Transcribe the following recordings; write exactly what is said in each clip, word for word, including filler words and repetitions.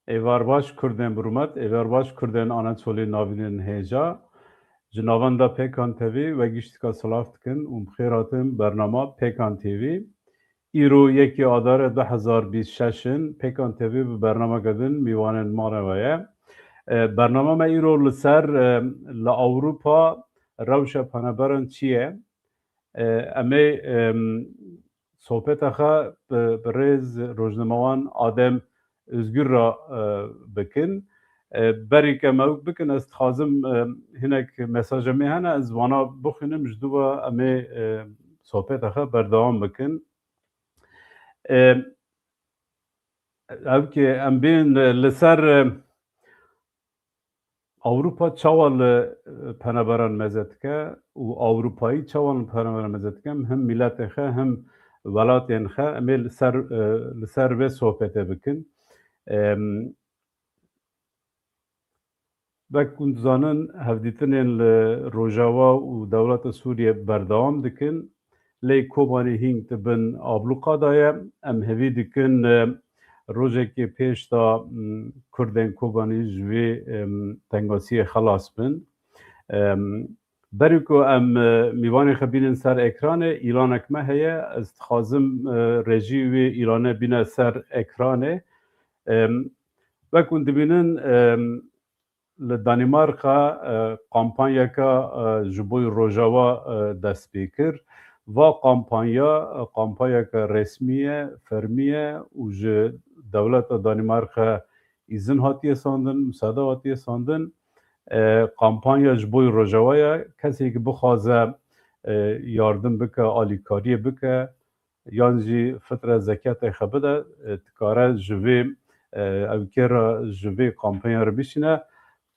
Êvar baş Kurdên bi rûmet, êvar baş Kurdên Anatolî navînin hêja. Ji navenda Pêkan T V we giştika silav dikin û bi xêr hatin bernama Pêkan T V. Îro yekê Adarê du hezar bîst şeş in, Pêkan T V bi bernameke din mîvanên ma re ve ye. E, bernama me îro li ser, e, li Ewropa rewşa penaberan çi ye? E, em ê, em, sohbeta xwe bi, bi rêz rojnamewan Adem Özgür re, e, bikin. E, berî ke me wek bikin, ez dixwazim, e, hinek mesaja me hene, ez wana bixwînim, ji dû ve em ê, e, sohbeta xwe berdewam bikin. E, ev ki em bên, e, li ser, e, Ewropa çawa li, e, penaberan meze dike û Ewropayî çawa li penaberan meze dike? Em him miletê xwe, him welatên xwe, em ê li ser, e, li ser vê sohbetê bikin. Em, wek hûn dizanin, hevdîtinên li Rojava û dewleta Sûriye berdewam dikin. Lê Kobanî hîn di bin ablûqa de ye. Em hêvî dikin, e, rojekê pêş de, m, Kurdên Kobanî ji vê, em, tengasiyê xelas bin. Em, berî ku em, e, mîvanê xwe bînin ser ekranê, îlanek me heye. Ez dixwazim, e, rejî wê îlane bîne ser ekranê. Em, wek hûn dibînin, em, li Danîmarka, e, kampanyeka, e, ji bo Rojava, e, dest pê kir. Va kampanya, e, kampanyeke resmî ye, fermî ye û ji dewleta Danîmarka îzin hatiye sandin, musade hatiye sandin. E, kampanya ji bo Rojava ye. Kesê ki bixwaze, e, yardim bike, alîkariyê bike, yan jî fitre zeketê xwe bide, e, dikare ji vê, e, ewkê re, ji vê kampanya re bişîne.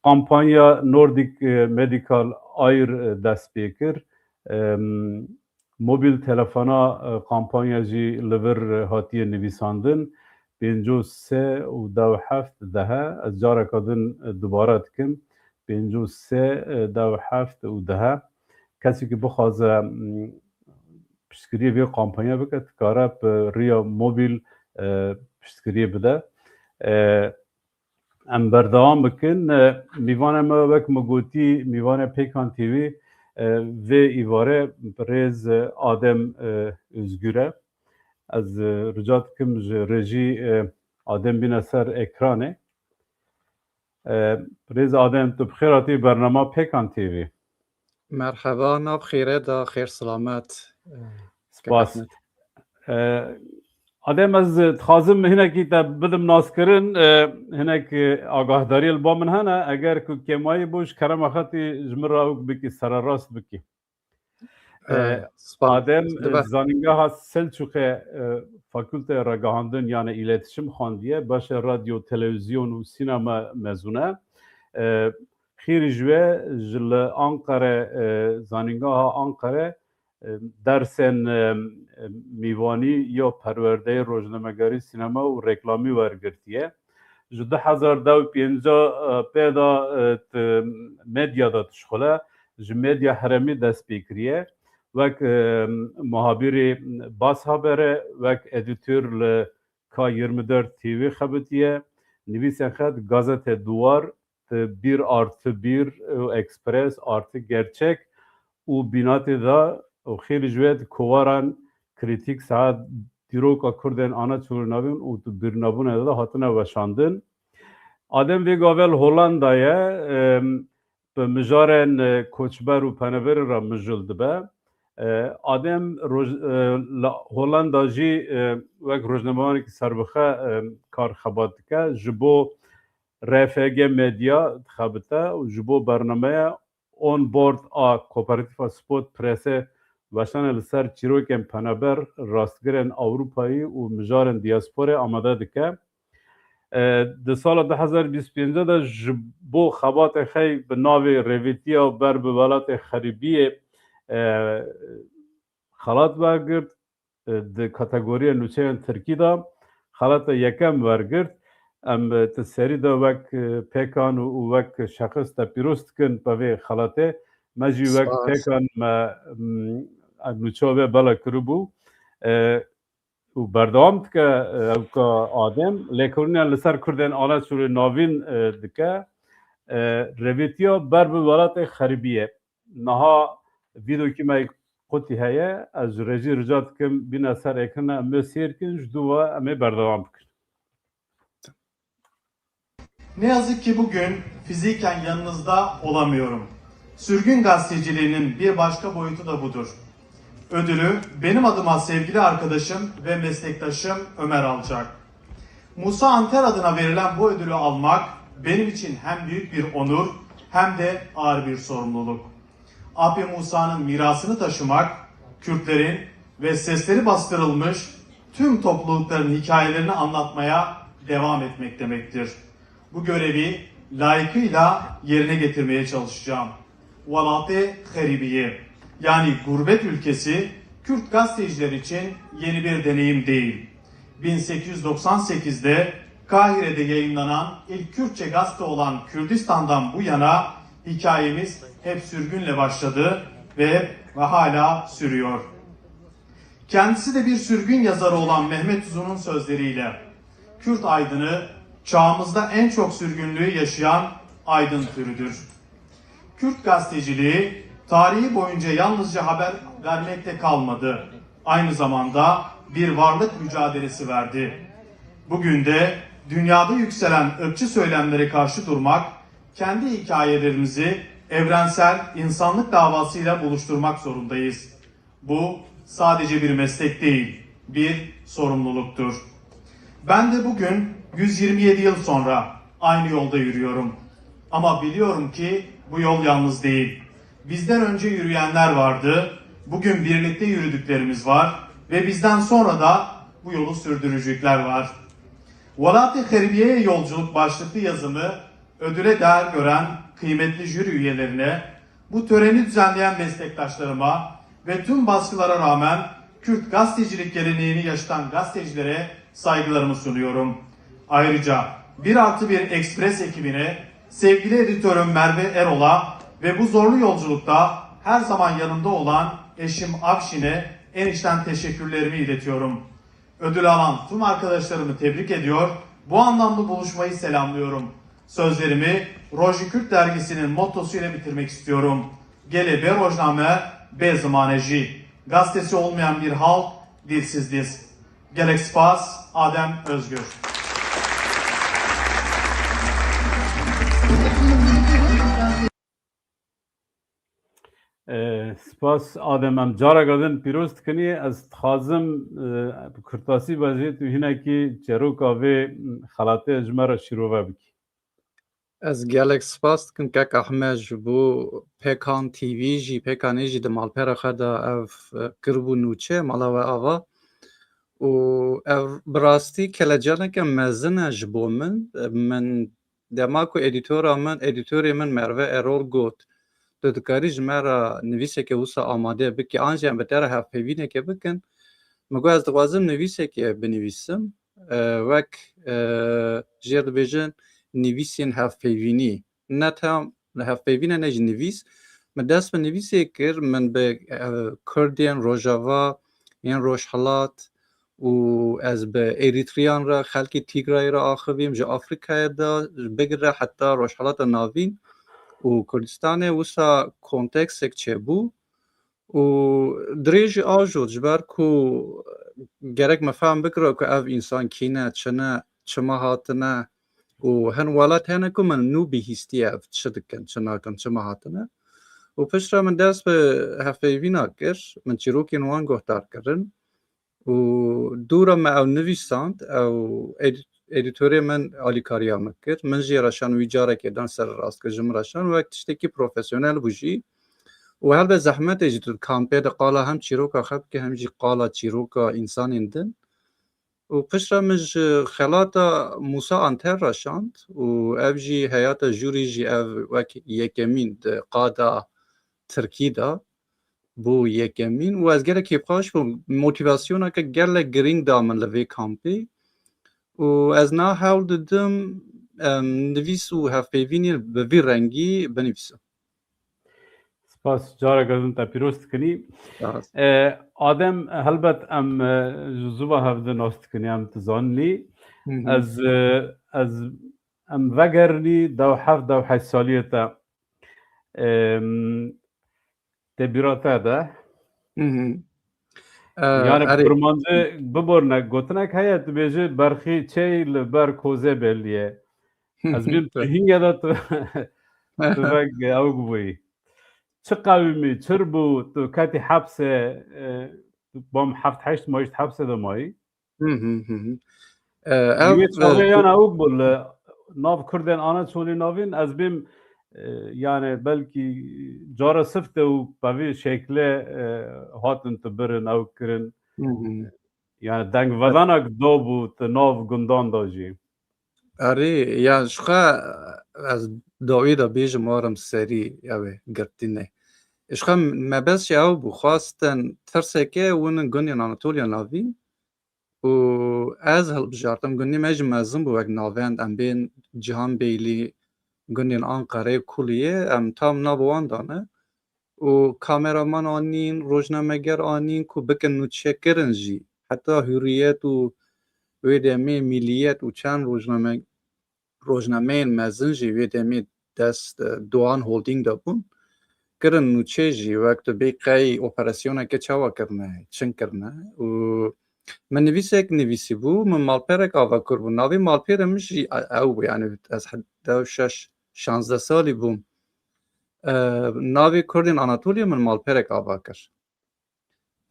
Kampanya Nordic, e, Medical Aid, e, dest pê kir. Em, mobil telefona, e, kampanya jî li vir, e, hatiye nivîsandin. Pêncî û sê û dew heft dehe. Ez careka din, e, dubare dikim. Pêncî û sê, e, dew heft û dehe. Kesê ki bixwaze, m, piştgiriyê vê kampanya bike, dikare bi riya mobil, e, piştgiriyê bide. E, em berdewam bikin. E, mîvanê me, wek me gotî, mîvanê Pêkan T V, e, vê îvarê birêz, e, Adem, e, Özgür e. Ez, e, rica dikim ji rejî, e, Adem bîne ser ekranê. E, birêz Adem, tu bi xêr hatî bernama Pêkan T V. Merheba, nav xêre de, xêr selamet. E, Spas. Kek Ahmet. E, Adem, ez dixwazim hinekî te bidim naskirin, e, hinek, e, agahdariyê li ba min hene, eger ku kêmayî bû, ji kerema xwe tî ji min re ewk bikî, sererast bikî. E, E, spas. Adem, Dibe. Zanîngeha Selçûqê, e, Fakülteyê Ragihandin, yani îletişim xwendiye, beşê radyo, televîzyon û sînema mezûn e. E, xêrî ji wê ji li Anqere, e, Zanîngeha Anqere, e, dersên, e, e, mîvanî ya perwerdeyê, rojnamegerî, sînema û reklamî wergirtiye. Ji du hezar dew pênca, e, pê de, e, tu medya de dişuxule, ji medya herêmî dest pê kiriye. Wek, e, muhabîrê Bas Haber e, wek edîtor li K yirmi dört T V xebitiye, nivîsên xwe di gazete Duwar, di Bir Artı Bir û Express Artı Gerçek û Bînatê de û xêlî ji wê di kovaran krîtîk, saet dîroka Kurdên Anaçolî navîn û di bîrnabûnê de hatine weşandin. Adem vê gavê li Hollanda ye, em, bi mijarên, e, koçber û penaberê re mijûl dibe. E, Adem roj-, e, li Hollanda jî, e, wek rojnamevanekî serbixwe, e, kar xebat dike. Ji bo R F G Medya dixebite û ji bo bernameya On Board a Kooperatîfa Spot Pressê weşane li ser çîrokên penaber, rastgirên Ewropayî û mijarên diasporê amade dike. E, di sala du hezar bîst û pênc de ji bo xebatê xwe bi navê Rêvîtiya Ber bi Welatê Xerîbiyê, e, xelat wergirt. E, di kategoriya nûçeyên tirkî de xelata yekem wergirt. Em, e, di serî de wek, e, Pêkan û, û wek şexis te pîroz dikin bi vê xelatê. Me jî wek Spas. Pêkan me, m, nûça wê bela kiribû. E, û berdewam dike, e, ewka Adem lêkolîna li ser Kurdên Aleçûrê Navîn, e, dike. E, rêvîtiya ber bi welatê xerîbiyê. Niha vîdokî me qutî heye, ez ji rejî rica dikim bîne ser êkirina, em ê sêr kin, ji dû ve em ê berdewam bikin. Ne yazık ki bugün fiziken yanınızda olamıyorum. Sürgün gazeteciliğinin bir başka boyutu da budur. Ödülü benim adıma sevgili arkadaşım ve meslektaşım Ömer alacak. Musa Anter adına verilen bu ödülü almak benim için hem büyük bir onur hem de ağır bir sorumluluk. Apê Musa'nın mirasını taşımak, Kürtlerin ve sesleri bastırılmış tüm toplulukların hikayelerini anlatmaya devam etmek demektir. Bu görevi layıkıyla yerine getirmeye çalışacağım. Welatê xerîbiyê, yani gurbet ülkesi, Kürt gazeteciler için yeni bir deneyim değil. bin sekiz yüz doksan sekizde Kahire'de yayınlanan ilk Kürtçe gazete olan Kürdistan'dan bu yana hikayemiz hep sürgünle başladı ve, ve hala sürüyor. Kendisi de bir sürgün yazarı olan Mehmet Uzun'un sözleriyle, Kürt aydını çağımızda en çok sürgünlüğü yaşayan aydın türüdür. Kürt gazeteciliği tarihi boyunca yalnızca haber vermekte kalmadı. Aynı zamanda bir varlık mücadelesi verdi. Bugün de dünyada yükselen ırkçı söylemlere karşı durmak, kendi hikayelerimizi evrensel insanlık davasıyla buluşturmak zorundayız. Bu sadece bir meslek değil, bir sorumluluktur. Ben de bugün yüz yirmi yedi yıl sonra aynı yolda yürüyorum. Ama biliyorum ki bu yol yalnız değil. Bizden önce yürüyenler vardı, bugün birlikte yürüdüklerimiz var ve bizden sonra da bu yolu sürdürecekler var. Welatê Xeribiyeyê Yolculuk başlıklı yazımı ödüle değer gören kıymetli jüri üyelerine, bu töreni düzenleyen meslektaşlarıma ve tüm baskılara rağmen Kürt gazetecilik geleneğini yaşatan gazetecilere saygılarımı sunuyorum. Ayrıca bir artı bir Express ekibine, sevgili editörüm Merve Erol'a ve bu zorlu yolculukta her zaman yanımda olan eşim Avşin'e en içten teşekkürlerimi iletiyorum. Ödül alan tüm arkadaşlarımı tebrik ediyor, bu anlamlı buluşmayı selamlıyorum. Sözlerimi Rojî Kürt dergisinin mottosuyla bitirmek istiyorum. Gelê bê rojname, bê zimanejî. Gazetesi olmayan bir halk, dilsiz diz. Gelek spas, Adem Özgür. E, spas Adem, em careke din pîroz dikinî. Ez dixwazim, e, bi kurtasî be jî tu hinekî çîroka vê xelatê ji me re şîrove bikî. Ez gelek spas dikim kek Ahmed ji bo Pêkan T V jî, Pêkanê jî di malpera xwe de ev, e, kiribû nûçe, mala we ava. Û ev bi rastî kelecaneke mezin e ji bo min. Min dema ku edîtora min, edîtorê min Merve Erol got, tu dikarî ji me re nivîseke wisa amade bikî, an jî em bi te re hevpeyvîneke bikin. Min got, ez dixwazim nivîseke binivîsim. E, wek, e, jêr dibêjin nivîsên hevpeyvînî. Ne tam li hevpeyvîn e, ne jî nivîs. Min dest bi nivîsê kir, min bi, e, Kurdên Rojava, yên Rojhilat û ez bi Erîtriyan re, xelkê Tîgrayê re axivîm, ji Afrîkayê de bigire heta Rojhilata Navîn û Kurdistanê wisa kontekstek çêbû. Û dirêj jî ajot, ji ber ku gerek me fehm bikira ku ev însan kî ne, çi ne, çima hatine û hin welat hene ku min nû bihîstiye ev çi dikin, çi nakin, çima hatine. Û piştre min dest bi hevpeyvîna kir, min çîrokên wan guhdar kirin. Û dûra me ew nivîsand, ew edî-, edîtorê min alîkariya min kir. Min jî reşan wî carekê dan ser rast kir, ji min reşan wek tiştekî profesyonel bû jî. Û helbet zehmet e jî tu di kampê de qala hem çîroka xwe bike, hem jî qala çîroka însanên din. Û piştre min ji xelata Musa Anter reşand û ev jî heyata jûrî jî ev wek yekemîn di qada Tirkî de bû yekemîn û ez gelek kêfxweş bûm. Motivasyoneke gelek girîng da min li vê kampê û ez niha hewl didim, em, nivîs û hevpeyvînê bi vî rengî binivîsim. Spas, careke din te pîroz dikinî. Spas. E, Adem, helbet em, e, ji ziva hev de nas dikinî, em dizanî. Hı hı. Ez, e, ez, em vegerinî dew heft, dew heşt saliyê te. Em, tê bîra te de. Hı hı. E, Yani erê. Kurmancî biborne, gotinek heye, dibêje berxî çey li ber kozê beliye. Ez bîm tu hîngê de tu, tu vek ewk bûyî. Çi qewimî, çir bû, tu ketî hepsê, e, tu bam heft heşt mah ji hepsê de mayî. Hı hı, hı hı. E, ev, Wê çaxê e, yan ewk bû li nav Kurdên Anatolî navîn, ez bîm, e, yani belkî cara sifte û bi vî şekle, e, hatin tu birin, ewk kirin. Hı hı. Yani dengvedanek dabû tu nav gundan da jî. Erê, ya ji xwe ez dawî de bêjim warim serî ew ê girtînê. Ji xwe mebest jî ew bû, xwestin tirseke win gundên Anatoliya navîn û ez hilbijartim, gundê me jî mezin bû wek navend, em bên Cihanbeylî, gundên Anqerê, Kuliyê, em tam nav wan dane. û kameraman anîn, rojnameger anîn ku bikin nûçekirin jî. Heta Hurriyet û wê demê Milliyet û çend rojname-, rojnameyên mezin jî wê demê dest, e, Doğan Holding de bûn. Kirin nûçe jî, wek tu bê qey operasyoneke çawa kirine, çin kirine. Û min nivîsek nivîsîbû, min malperek ava kir bû. Navê malpêrê min jî ew bû, yani ez he-, dew şeş, şanzdeh salî bûm. E, navê Kurdên Anatoliyê min malperek ava kir.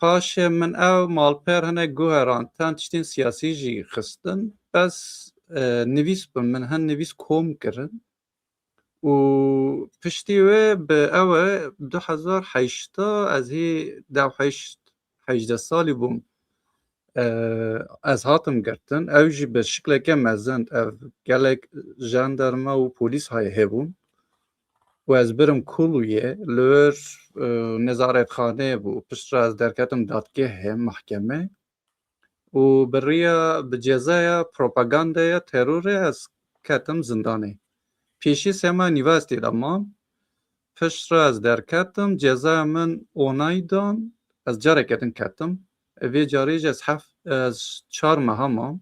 Paşê min ew malper hinek guheran, ten tiştên siyasî jî xistin. Bes, e, nivîs bûm, min hin nivîs kom kirin. Û piştî wê bi ew e du hezar heşta ez hê dew heşt, hejdeh salî bûm. E, ez hatim girtin. Ew jî bi şikleke mezin, ev gelek jandarma û polîs hayê hebûn. Û ez birim Kuluyê, li wir, e, nezaretxaneyê bû. Piştre ez derketim dadgehê, mahkeme. Û bi riya, bi cezaya propagandaya terorê ez ketim zindanê. Pêşî sema nîvastê de mam. Piştre ez derketim, cezaya min onay dan, ez careke din ketim. Vê carê jî ez heft, ez çar meha mam.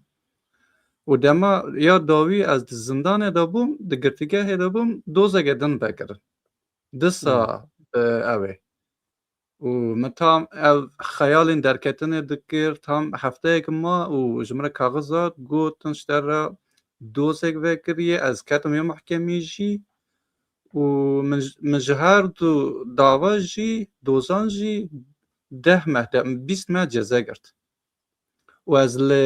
Û dema ya dawî ez di zindanê de bûm, di girtîgehê de bûm, dozeke din vekirin. Disa, Hmm. e, ew ê. Û min tam ev xeyalên derketinê dikir, tam hefteyek ma û ji min re kaxiz hat, gotin ji te re dozek vekiriye, ez ketim yê mahkemê jî. Û min, min ji her du dava jî, dozan jî deh meh, de, bîst meh ceze girt. Û ez li,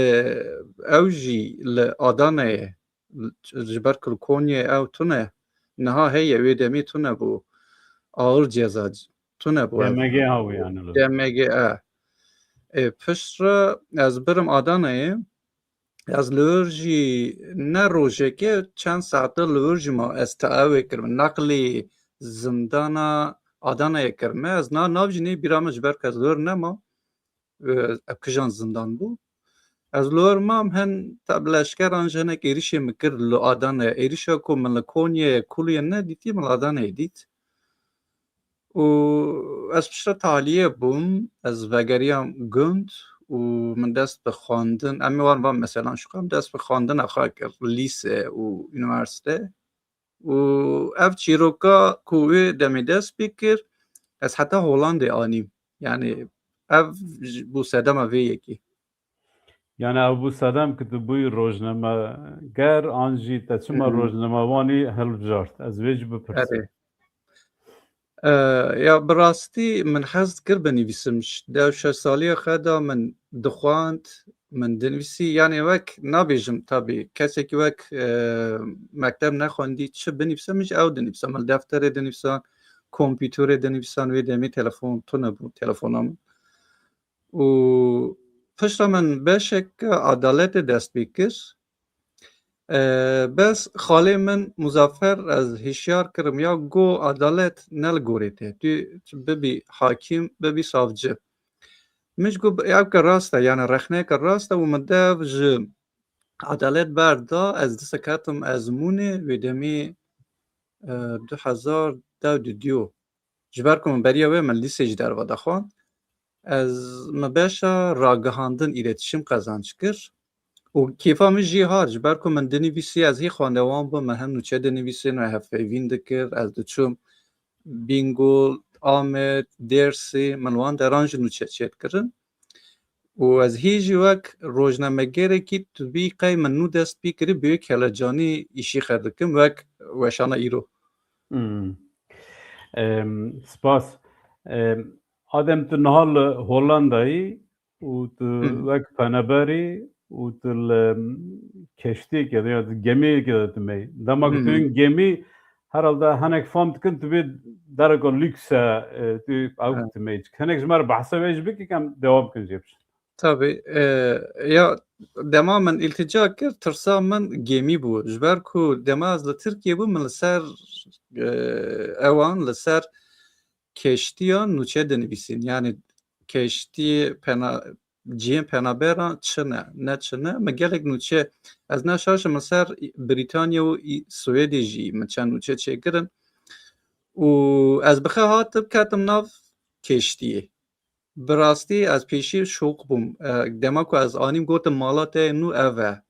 ew jî li Adanayê, ji ber ku li Konyayê ew tune, niha heye, wê demê tune bû. Ağır ceza tune bû ev. D M G ew yani li. D M G e. E, piştre ez birim Adanayê, ez li wir jî ne rojekê, çend saete li wir jî ma ez teawê kirim. Naqlî zindana Adanayê kirime. Ez na nav jî nê bîra min ji ber ku ez li wir nema. E, ev kijan zindan bû. Ez li wir mam, hin te bi leşkeran jî hinek êrişê min kir li Adanayê. Êrişa ku min li Konyayê, Kuliyê nedîtî, min li Adanayê dît. Û ez piştre taliyê bûm, ez vegeriyam gund û min dest bi xwendin, em ê wan van meselan şixwe, em dest bi xwendina xwe kir, lîse û unîversîte. Û ev çîroka ku wê demê dest pê kir, ez heta Holandê anîm. Yani ev ji, bû sedema vê yekê. Yani ev bû sedem ku tu bûyî rojnameger, an jî te çima Hı hı. rojnamevanî hilbijart? Ez vê jî bipirsim. Erê. E, ya bi rastî min hez dikir binivîsim. Ji dew şeş saliya xwe de min dixwend, min dinivîsî. Yani wek nabêjim tabî, kesekî wek, e, mekteb nexwendî, çi binivîse min jî ew dinivîsa. Min li defterê dinivîsan, kompîterê dinivîsan, wê demê telefon tune bû, telefona min. Û piştre min beşek adaletê dest pê kir. E, bes xalê min Muzaffer, ez hişyar kirim ya, got, adalet ne li gorê te. Tu bibî hakîm, bibî savcı. Min jî got, ew ke rast e, yani rexneyeke rast e û min dev ji adalet berda, ez dîsa ketim ezmûnê, wê demê, e, du hezar dew didiyo. Ji ber ku min beriya wê min lîsê ji derve de xwend. Ez, min beşa ragihandin, îletişim qezanc kir. Û kêfa min jî hat, ji ber ku min dinivîsî, ez hî xwendewan bûm, min hem nûçe dinivîsîn, me hevpeyvîn dikir, ez diçûm Bîngol, Amed, Dêrsî, min wan deran jî nûçe çêdikirin. Û ez hî jî wek rojnamegerekî tu bî qey min nû dest pê kirî, bi wê kelecanî îşî xwe dikim wek weşana îro. Hmm. Em, spas. Em, Adem, tu niha li Hollandayî û tu Hı hı. wek peneberî û tu li, em, keştiyekê de ya di gemiyekê de tu mey. Dema ku Hı tu hı. yîn gemî, herhalde hinek fam dikin tu bê dereka lûks e, e, tu ew Evet. tu mey. Hinek ji me re behsa wê jî bike, em dewam bikin jê biçin. Tabii, e, ya dema min îltica kir, tirsa min gemî bû. Ji ber ku dema ez li Tirkiyê bûm, min li ser, e, ewan, li ser keştiyan nûçe dinivîsîn. Yani keştiyê pena-, cihên penaberan çi ne, ne çi ne. Min gelek nûçe, ez ne şaş im, li ser Brîtanya û î-, Swêdê jî min çend nûçe çêkirin. Û ez bi xwe hatim, ketim nav keştiyê. Bi rastî ez pêşî şok bûm. E, dema ku ez anîm, gotim, mala te nû ev e.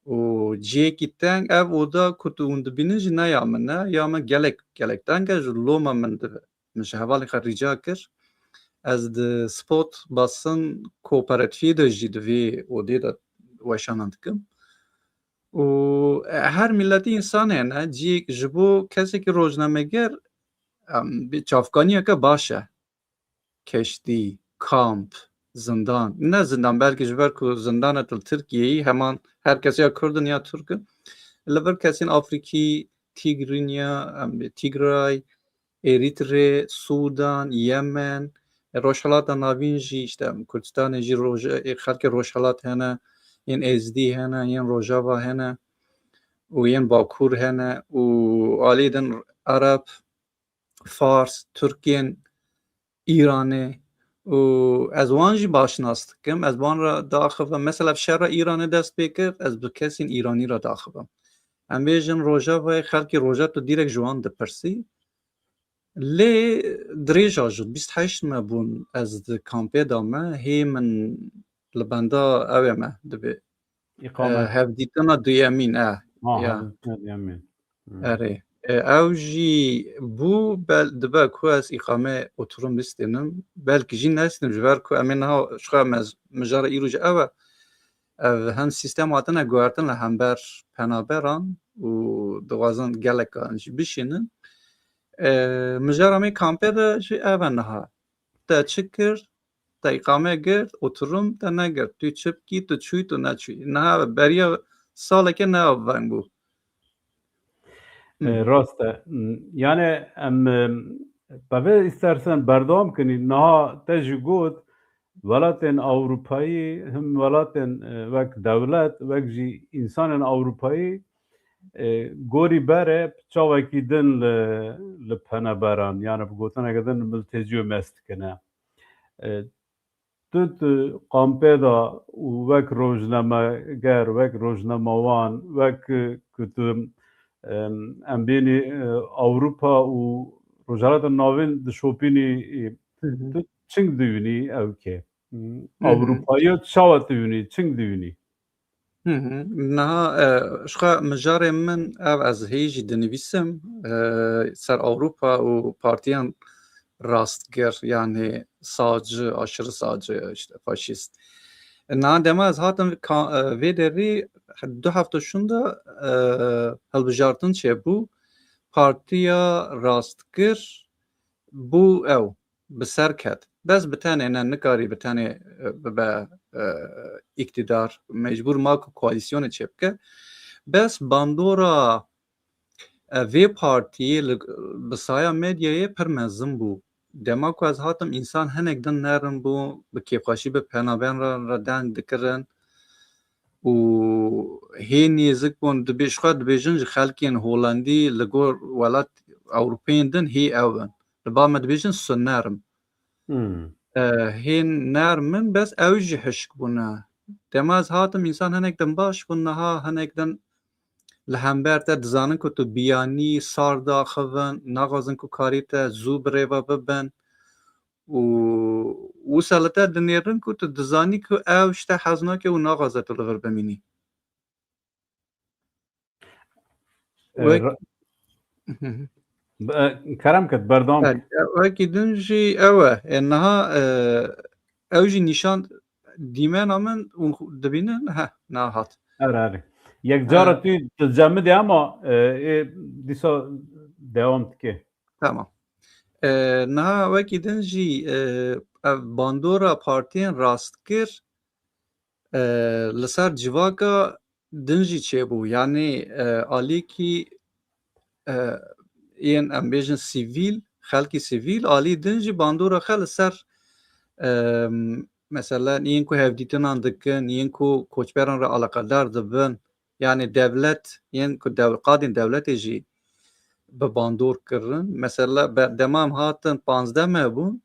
Û cihekî teng, ev oda ku tu hûn dibînin jî ne ya min e, ya min gelek, gelek teng e, ji loma min dibe. Min ji hevalê xwe rica kir, ez di spot basin kooperatifê de jî di vê odê de weşanan dikim. Û, e, her miletî însan hene, cihek ji bo kesekî rojnameger, em, bi çavkaniyeke baş e. Keştî, kamp, zindan. Ne zindan, belkî ji ber ku zindan e li Tirkiyeyê, heman her kes ya Kurd in ya Tirk in. Li vir kesên Afrîkî, Tigrinya, em, Tigray, Eritre, Sûdan, Yemen, Rojhilata Navîn jî, işte, em, Kurdistanê jî roje-, ê xelkê Rojhilat hene, yên Êzdî hene, yên Rojava hene û yên Bakur hene û alî din Ereb, Fars, Tirkên Îranê û ez wan jî baş nas dikim. Ez wan re diaxivim. Mesela şera Îranê dest pê kir, ez bi kesên Îranî re diaxivim. Em bêjin Rojavayê, xelkê Rojava tu dîrek ji wan dipirsî. Lê dirêj a jî bîst heşt me bûn, ez di kampê de me, hê min li benda ew ê me dibê. Îqame. E, hevdîtina duyemîn, e. Ha, ya. Hevdîtina duyemîn. Hmm. Erê. E, ew jî bû, bel-, dibe ku ez îqame oturum bistênim. Belkî jî nestînim, ji ber ku em ê niha ji xwe mez-, mijara îro jî ew e. Ev hin sîstem hatine guhertin li hember penaberan û dixwazin gelek an jî bişînin. E, mijara me kampê de jî ev e niha. Te çi kir? Te îqame girt, oturum te negirt. Tu çi bikî, tu çûyî, tu neçûyî. Niha beriya saleke ne ev veng bû. E, rast e. M, yani em, e, peve istersen berdewam kinî. Niha te jî got, welatên Ewropayî, him welatên, e, wek dewlet, wek jî însanên Ewropayî, e, gorî bere çawekî din li, li penaberan, yani bi gotineke din miltecî mez dikine. E, tu, tu kampê de û wek rojnameger, wek rojnamewan, wek, e, ku tu, em, em bênî, e, Ewropa û Rojhilata Navîn dişopînî, e, Hı hı. tu çing dibînî ew kê? Hı hı. Ewropayî çawa dibînî, çing dibînî? Hı hı. Niha, e, ji xwe mijarê min ev, ez hê jî dinivîsim, e, ser Ewropa û partiyan rastgir, yani sağcı, aşırı sağcı, işte faşist. E, niha dema ez hatim ka-, e, vê derî du hefte şûnda, e, hilbijartin çêbû. Partiya rastgir bû ew. Bi ser ket. Bes bi tenê ne, nikarî bi tenê, e, bibe, e, îktidar. Mecbûr ma ku koalîsyonê çêbike. Bes bandora, e, vê partiyê li, bi saya medyayê pir mezin bû. Dema ku ez hatim, însan hinek din nerm bû, bi kêfxweşî bi penaberan re deng dikirin. Û hê nêzik bûn, dibê-, ji xwe dibêjin ji xelkên Holandî li gor welat Ewropeyên din hê ew in. Li ba me dibêjin sunerm. Hmm. E, hê nerm in, bes ew jî hişk bûne. Dema ez hatim, însan hinek din baş bûn, niha hinek din li hember te dizanin ku tu biyanî sar daxivin, naxwazin ku karê te zû bi rê ve bibin û wisa li te dinêrin ku tu dizanî ku ew ji te hez nake û naxwaze tu li vir bimînî. E, Wek ra- Hı hı. E, kerem ket, berdewam. Yani, wekî din jî ew e. E, niha, e, ew jî nîşan dîmena min û dibînin, heh, niha hat. Erê, erê. Yek cara, e, tu tu cemidî ama, e, ê dîsa dewam dike. Tamam. E, niha wekî din jî, e, ev bandora partiyên rastgir, e, li ser civaka din jî çêbû. Yanî, e, alîkî, e, yên em bêjin sivîl, xelkî sivîl, alî din jî bandora xwe li ser, e, mesela yên ku hevdîtinan dikin, yên ku koçberan re eleqedar dibin, yanî dewlet, yên ku dew-, qadên dewletê jî bi bandor kirin. Mesela be-, dema em hatin panzdeh meh bûn,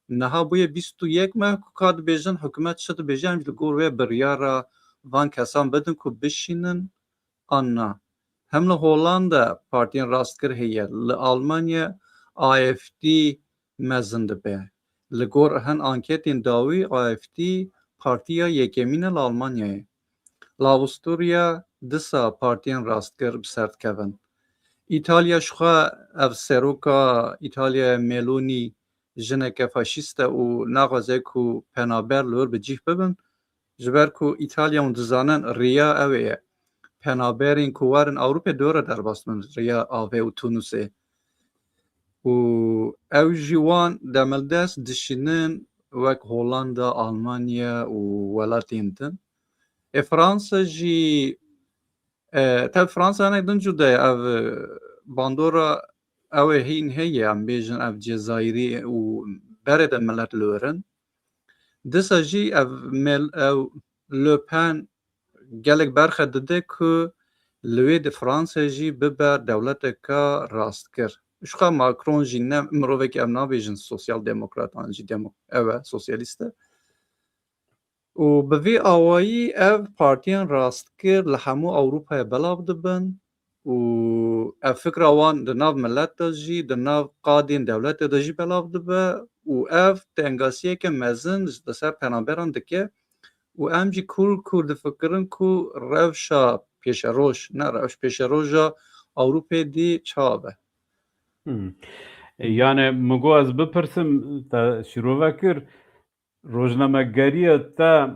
niha bûye bîst û yek meh ku ka dibêjin hikûmet çi dibêje, em jî li gor wê biryara van kesan bidin ku bişînin an na. Hem li Hollanda partiyên rastgir heye, li Almanya A F D mezin dibe. Li gor hin anketên dawî A F D partiya yekemîn e li Almanyayê. Li Avusturya disa partiyên rastgir bi ser dikevin. Îtalya jixwe ev seroka Îtalyayê Meloni jineke faşîst e û naxwaze ku penaber li wir bi cih bibin, ji ber ku Îtalya hûn dizanin riya ew ê ye. Penaberên ku werin Ewropê dore derbas bin, riya avê û Tunusê. Û ew jî wan demildest dişînin wek Hollanda, Almanya û welatên din. Ê Fransa jî, e, tev Fransa hinek din cuda ye. Ev, e, bandora ew ê hîn heye, em bêjin ev Cezayirî û berê de milet li wir in. Disa jî ev mel-, ew Le Pen gelek berxe dide ku li wê di Fransa jî bibe dewleteke rastgir. Jixwe Macron jî ne mirovekî, em nabêjin sosyal demokrat an jî demo-, ew e, sosyalîst e. Û bi vî awayî ev partiyên rastgir li hemû Ewropayê belav dibin û ev fikra wan di nav milet de jî, di nav qadên dewletê de jî belav dibe û ev tengasiyeke mezin ji, li ser penaberan dike û em jî kûr kûr difikirin ku rewşa pêşeroj, ne rewş pêşeroja Ewropê dî çawa be. Hmm. E, yani, min got ez bipirsim, te şîrove kir, rojnamegeriya te,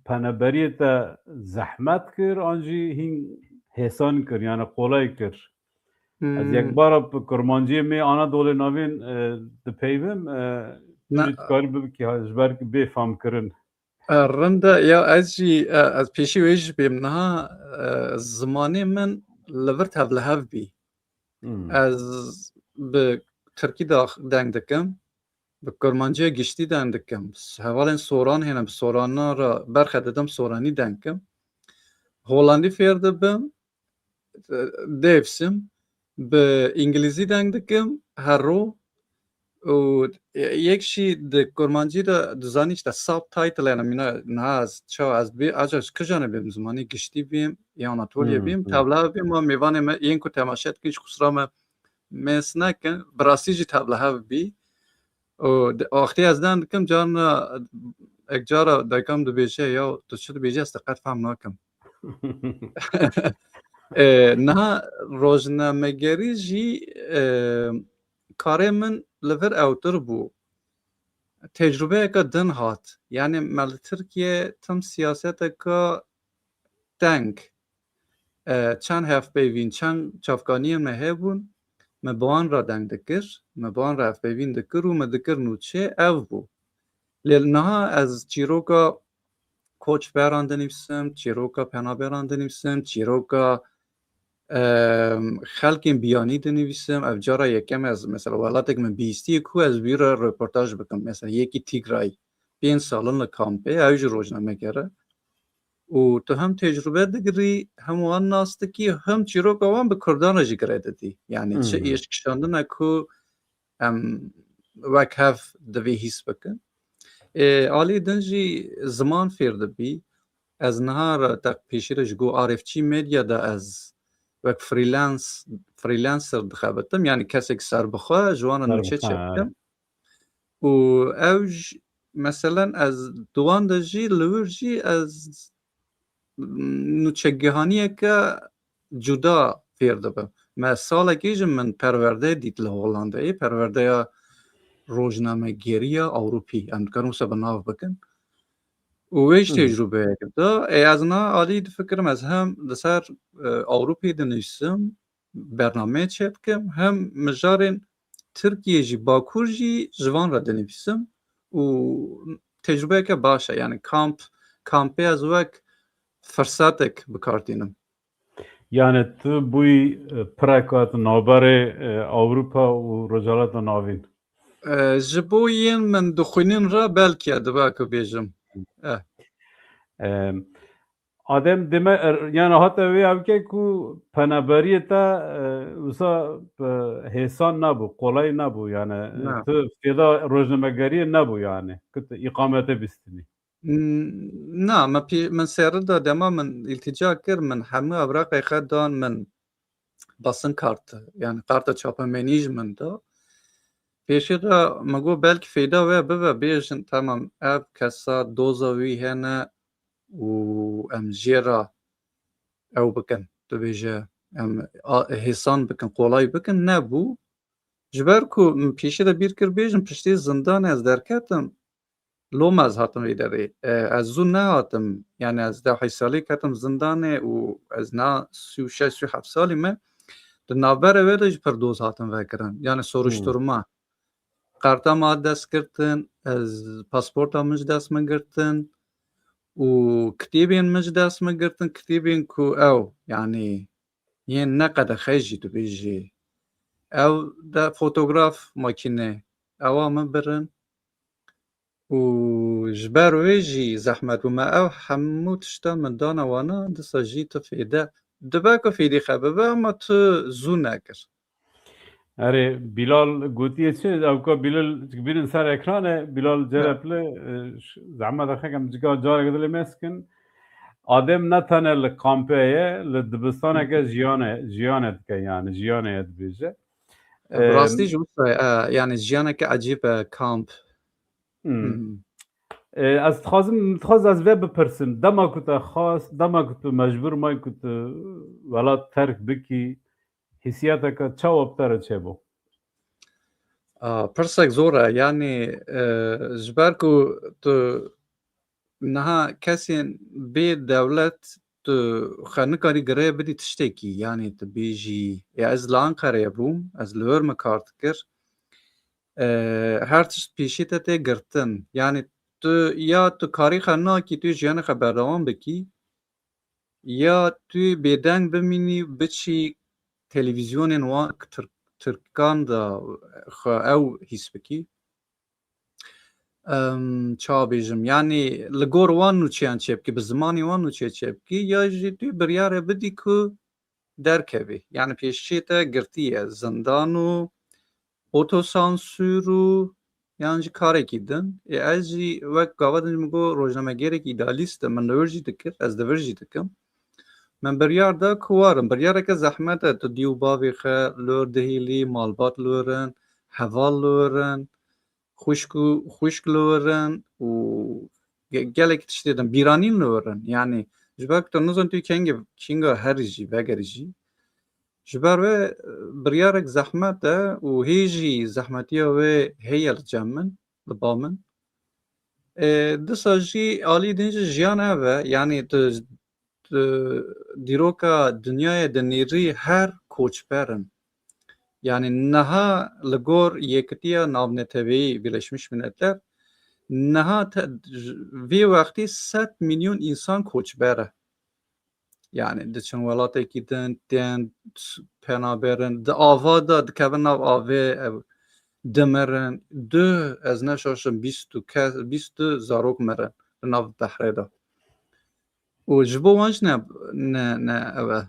penaberiyê te zehmet kir, an jî hîn hêsan kir, yani qolay kir? Ez Hmm. yekbara bi kurmanciyê me Anadolê navîn, e, dipeyvim, e, tu Ne. jî dikarî bibikî, ha, ji ber bê famkirin. E, rind e, ya ez jî, e, ez pêşî wê jî bêm niha, e, zimanê min li vir tevlihev bî. Hmm. Ez bi tirkî de deng dikim, bi kurmanciya giştî deng dikim. Hevalên soran hene, bi sorana re berxe didim, soranî deng kim. Holandî fêr dibim, e, dêvsim, bi îngilîzî deng dikim, her ro. Û yek jî di kurmancî de dizanî işte subtitle, yani mîna niha ez ça ez bê, aca ji kijane bêm, zimanî giştî bêm, ya Anatoliye Hmm, bêm, hmm. tevla bêm, ma mêvanê me yên ku temaşe dikin ji qusura me mês nekin, bi rastî jî tevlihev bî. Û di, wextê ez deng dikim, carna, ek cara dayika min dibêje, ya tu çi dibêjî, ez te qet fehm nakim. E, niha rojnamegerî jî, e, karê min li vir ewtir bû. Tecrubeyeke din hat. Yani me li Tirkiye tim siyaseteke teng, e, çend hevpeyvîn, çend çavkaniyên me hebûn, me bi wan re deng dikir, me bi wan re hevpeyvîn dikir û me dikir nûçe, ev bû. Lê niha ez çîroka koçberan dinivîsim, çîroka penaberan dinivîsim, çîroka, em, xelkên biyanî dinivîsim. Ev cara yekem e ez, mesela, welatek min bihîstiye ku ez bi wî re reportaj bikim. Mesela, yekî Tîgray, pênc sal in li kampê, ew jî rojnameger e. Û tu hem tecrube digirî, hem wan nas dikî, hem çîroka wan bi kurdan re jî gire didî. Yani çi Hmm. êş kişandin e ku em wek hev divê hîs bikin. Ê, alî din jî ziman fêr dibî. Ez niha re te pêşî re ji go Arifçî Medya de ez wek freelance, freelancer dixebitim, yanî kesek serbixwe ji wan re nûçe çêbikim. Û ew jî, meselen, ez di wan de jî, li wir jî ez nûçegihaniyeke cuda fêr dibim. Me salekî jî min perwerde dît li Hollandayê, perwerdeya rojnamegeriya Ewropî. Em dikarin wisa bi nav bikin. Û wê jî tecrûbeyek da. Ê, ez niha alî difikirim, ez hem li ser, e, Ewropî dinivîsim, bernameyê çêbikim, hem mijarên Tirkiyê jî, Bakur jî ji van re dinivîsim û tecrûbeyeke baş e. Yanî kamp, kampê ez wek firsetek bi kar tînim. Yani tu bûyî, e, pireka tu navberê, e, Ewropa û Rojhilata Navîn? E, ji bo yên min dixwînin re belkî ye, dibe ku bêjim. E. E, Adem deme, er, yani hata wê ew ke ku penaberiyê te, e, wisa, e, hêsan nebû, kolay nebû yani. Na. Tu fêda rojnamegeriyê nebû yani. Ku tu îqamete bîstinî. N-, na, min pê-, min serri da dema min îltîca kir, min hemû ewraqê xwe dan, min basın kartı, yani karta çapemenî ji min da. Pêşê de min got belkî feyda wê bibe, bêjin, tamam, ev kesa doza wî hene û em jê re ew bikin, tu bêje, em a-, hêsan bikin, kolay bikin, nebû. Ji ber ku min pêşê de bîr kir, bêjin, piştî zindanê ez derketim, loma ez hatim vê derê. E, ez zû nehatim. Yani ez deh salî ketim zindanê û ez na sî û şeş, sî û heft salî me. Di navberê wê de jî pir doz hatim vekirin. Yani Hmm. soruşturma. Karta me dest girtin, ez pasporta min ji dest min girtin û kitêbên min ji dest min girtin. Kitêbên ku ew, yani yên ne qedexe jî dibêjî. Ew de fotograf makîne, ewa min birin. Û ji ber wê jî zehmet bû me. Ew hemû tişta min dana wana, disa jî tu fêde. Dibe ku fêdî xe bibe, ama tu zû nekir. Erê, Bilal gotiye çi? Ew ka Bilal bînin ser ekranê, Bilal Cerepli, e, ş-, zehmet xekem cika careke dilê me sikin. Adem ne tene li kampê ye, li dibistaneke jiyane, jiyane dike yani, jiyane ye dibêje. E, bi rastî Em, jî wisa ye, e, yani jiyaneke ecîb e, kamp. Hmm. Hmm. E, ez dixwazim, dixwaz ez vê bipirsim. Dema ku te xwest, dema ku tu mecbûr may ku tu welat terk bikî, hîsiyeteke çawa bi te re çêbû? A, pirsek zor e. Yani, e, ji ber ku tu niha kesên bê dewlet tu xwe nikarî girê bidî tiştekî, yani tu bêjî, ya ez li Anqereyê bûm, ez li wir me kar dikir. E, her tişt pêşî te tê girtin. Yani tu ya tu karî xwe nakî, tu jiyanê xwe berdewam bikî, ya tu bêdeng bimînî, biçî televîzyonên wan Tirk-, Tirkan de xwe ew hîs bikî. Em, ça bêjim, yanî li gor wan nûçeyan çêbikî, bi zimanê wan nûçe çêbikî, ya jî tu biryarê bidî ku derkevî. Yani pêşiyê te girtî ye, zindan û otosansûr û yan jî karekî din. Ê, ez jî wek gava din jî min got, rojnamegerek îdealîst e, min li wir jî dikir, ez li vir jî dikim. Min biryar da ku warim. Biryareke zehmet e, tu dî û bavê xwe li wir dihêlî, malbat li wir in, heval li wir in, xwişk û xwişk li wir in û ge-, gelek tiştê din, bîranîn li wir in. Yani ji ber ku tu nizan tu kengê, kinga herî jî, vegerî jî. Ji ber wê, e, biryarek zehmet e û hê jî zehmetiya wê heye li cem min, li ba min. E, disa jî alî din jî jiyan ev e, yani tu, tu dîroka dinyayê dinêrî her koçber in. Yani niha li gor Yekitiya Navneteweyî, Birleşmiş Milletler, niha te, vê wextî sed milyon însan koçber e. Yani diçin welatekî din, tên penaberin, di ava de dikevin nav avê, ev dimirin. Duh, ez neşaşim, bîst û kes, bîst zarok mirin li nav behrê de. Û ji bo wan jî ne, ne, ne ev e,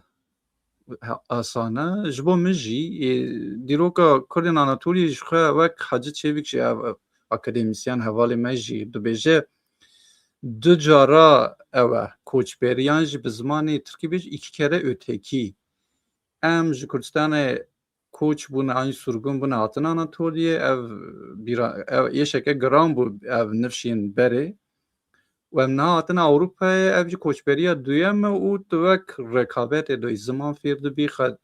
asan e. Ji bo min jî, ê, dîroka Kurdên Anatoliyê ji xwe wek Hacı Çevik jî ev, ev akademîsyen hevalê me jî dibêje, du cara ew e, koçberiyan jî bi zimanê tirkî bêje, iki kere öteki. em ji Kurdistanê koç bûne an jî surgun bûne hatin Anatoliyê, ev bîra-, ev êşeke giran bû, ev nifşên berê. Û em niha hatine Ewropayê, ev jî koçberiya duyem e û tu wek rekabetê de ziman fêr dibî, xwe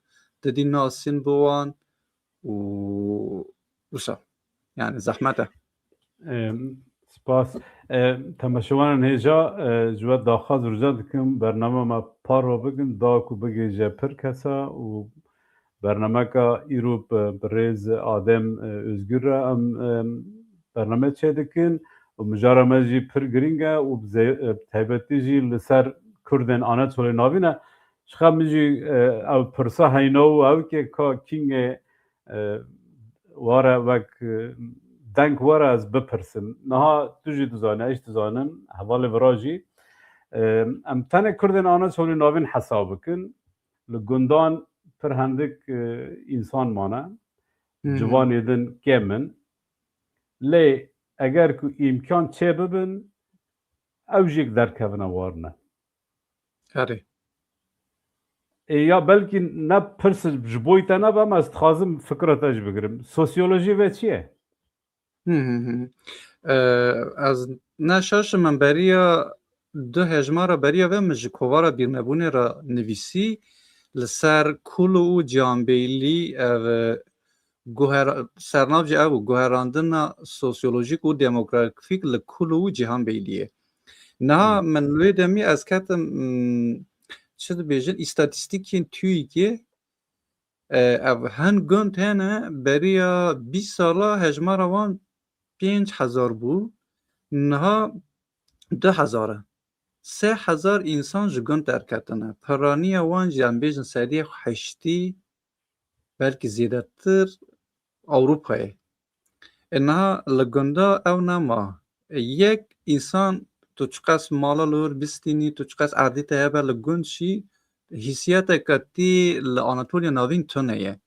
didî nasîn bi wan û wisa. Yani zehmet e. Em, spas. E, temaşevanên hêja, e, ji we daxwaz rica dikim, bername me parve bikin, da ku bigihîje pir kesa û bernameka îro bi, bi rêz Adem, e, Özgür re em, em, bername çêdikin û mijara me jî pir girîng e û bi zê-, e, taybetî jî li ser Kurdên Anatolê Navîn e. Ji xwe min jî, e, ew pirsa heyna û ew ke ka kîngê, e, ware wek, e, deng were ez bipirsim. Niha tu jî dizanî, ez jî dizanim, hevalê vira jî. E, em tenê Kurdên Anatolê Navîn hesab bikin. Li gundan pir hindik, e, însan mane. Hı hı. Ciwanê din kêm in. Lê eger ku îmkan çê bibin, ew jî derdikevine warine. Erê. E, ya belkî ne pirs ji boy te nebe, ama ez dixwazim fikra te jî bigirim. Sosyolojî ve çi ye? Hı hı hı. E, ez ne şaş im, min beriya du hejmara beriya ve min ji kovara bîrnebûnê re nivîsî, li ser Kulu û Cihanbeylî, ev, e, guher-, sernav jî ev bû, guherandina sosyolojîk û demografîk li Kulu û Cihanbeyliyê. Niha Hmm. min wê demî ez ketim, hmm, çi dibêjin, îstatîstîkên TÜİKê, e, ev hin gund hene, beriya bîst sala hejmara wan pênc hezar bû, niha du hezar e. Sê hezar însan ji gund derketine. Piraniya wan jî, em bêjin, sedî heştî, belkî zêdetir Ewropayê. E, niha li gunda ew nema. E, yek însan, tu çiqas mala li wir bistînî, tu çiqas erdê te hebe li gund jî, hîsiyateke tê li Anatoliya Navîn tune ye.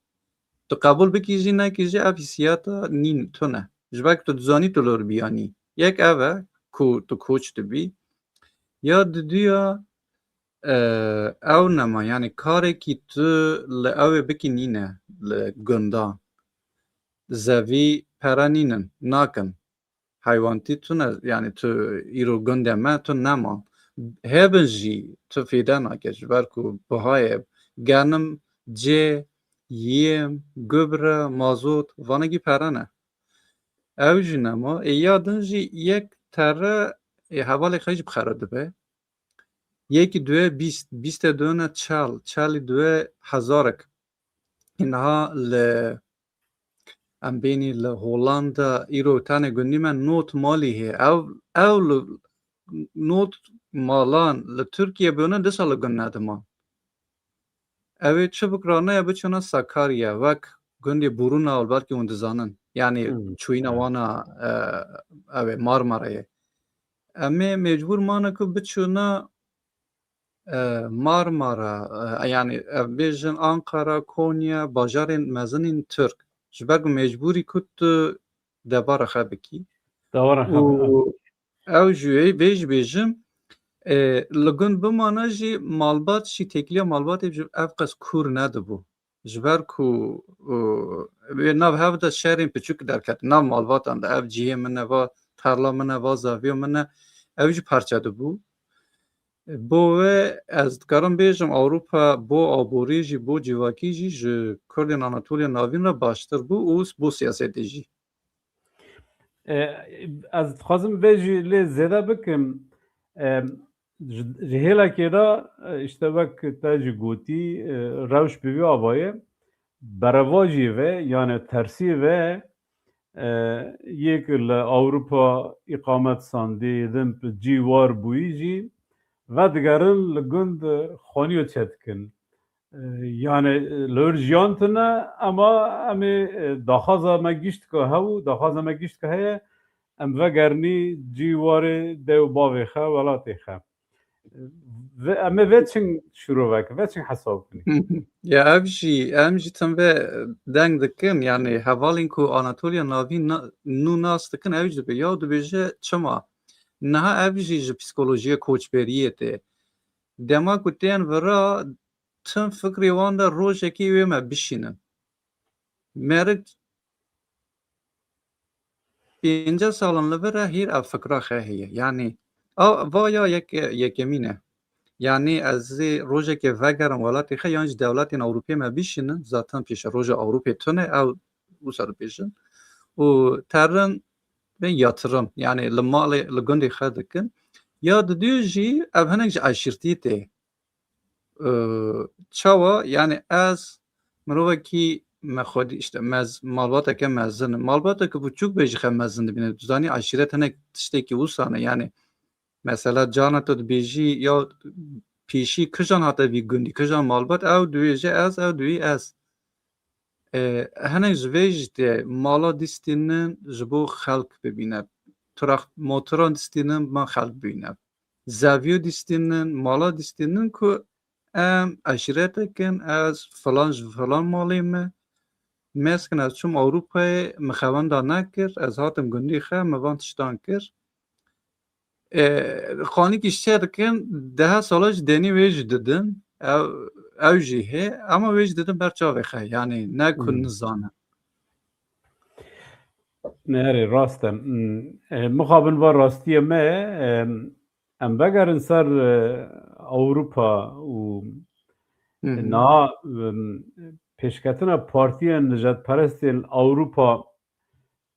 Tu qebûl bikî jî nekî jî, ev hîsiyata nîn tune. Ji ber ku tu dizanî tu li wir biyanî. Yek ev e ku tu koç dibî. Ya diduya, e, ew nema, yani karekî tu li ew ê bikî nîne li gunda. Zevî pere nînin, nakin. Heywantî tune, yani tu îro gundê me, tu nema. Hebin jî tu fêde nake, ji ber ku bihayê genim, cê, yêm, gubre, mazot, vanegî pere ne. Ew jî nema. Ê ya din jî yek tere, ê hevalê xwe jî bi xera dibe. Yekî duye bîst, bîstê duye ne çel, çelî duye hezarek. Niha li, em bênî li Hollanda îro tenê gundî me not malî heye. Ew, ew li not malan li Tirkiye bûne, disa li gund nediman. Ew ê çi bikirane ya biçûne Sakarya, wek gundê Buruna û belkî hûn dizanin. Yani Hmm. çûyîna wana, e, ew ê Marmarayê. Em ê mecbûr mane ku biçûne, e, Marmara, e, yani ev bêjin Ankara, Konya, bajarên mezinên Tirk. Ji ber ku mecbûrî ku tu debara xwe bikî. Dewara xwe Û bikî. Ew ji wê vê jî bêjim, e, li gund bimane jî malbat jî têkiliya malbatê jî ev qas kûr nedibû. Ji ber ku, e, wê nav hev de şerên piçûk derket. Nav malbatan de ev cihê min e, va tarla min e, va zaviya min e. Ew jî parçe dibû. Bo wê ez dikarim bêjim Ewropa bo aborî jî, bo civakî jî ji Kurdên Anatoliya Navîn re baştir bû û bo siyasetê jî. E, ez dixwazim vê jî lê zêde bikim. E, ji, ji hêlekê de, e, işte wek te jî gotî, e, rewş bi vî avayê, berevajî ve, yani tersî ve, e, yê ku li Ewropa îqamet sandî, din bi cî war bûyî jî, vedigerin li gund, e, xwaniyo çêdikin. E, yani, e, li wir jiyan tune, ema em ê, e, daxwaza me gişt ku hew, daxwaza me gişt ku heye, em vegerinî cî warê dê û bavê xwe, welatê xwe. Ve, em ê vê çin şîrovek, vê çin hesab bikin. Ya ev jî, em jî tim vê deng dikin, yani hevalên ku Anatoliya Navîn na-, nû nas dikin, ew jî dibe, ya dibêje çima? Niha ev jî ji psîkolojiyê koçberiyê tê. Dema ku tên vira, tim fikrê wan de rojekê wê me bişînin. Merik pêncî salan li vir e hîr ev fikra xwe heye. Yanî, a, va ya yek-, yekemîn e. Yanî ez ê rojekê vegerim welatê xwe yan jî dewletên Ewropê me bişînin, zaten pêşeroja Ewropê tune, ew wisa dibêjin. Û terin bên yatirim, yanî li malê, li gundê xwe dikin. Ya didû jî ev hinek ji eşîrtî tê. Ee, çawa? Yani ez mirovekî me xwedî işte mez-, malbateke mezin, malbateke buçûk bê ji xe mezin dibîne. Tu zanî eşîret hinek tiştekî wisa ne. Yani mesela carna tu dibêjî ya pêşî kijan hate vî gundî, kijan malbat, ew dibêje ez, ew dibî ez. Ee, hinek ji vê jî tê mala dîstînin ji bo xelk bibîne. Turax-, motoran dîstînin ma xelk bibîne. Zeviyo dîstînin, mala dîstînin ku em eşîretek in, ez filan ji filan malê me, meskin ez çûm Ewropayê, min xewenda nekir, ez hatim gundî xe, min van tiştan kir. E, xanîkî şer dikin, deha sala ji denî wê jî didin, ew, ew jî hê, ama wê jî didin ber çavê xe, yanî ne ku Hmm. nizanin. Ne, erê, rast e. Hmm, e, mixabin va rastiye me, e, em vegerin ser, e, Ewropa û Hı hı. niha, em, pêşketina partiyên nijadperestên Ewropa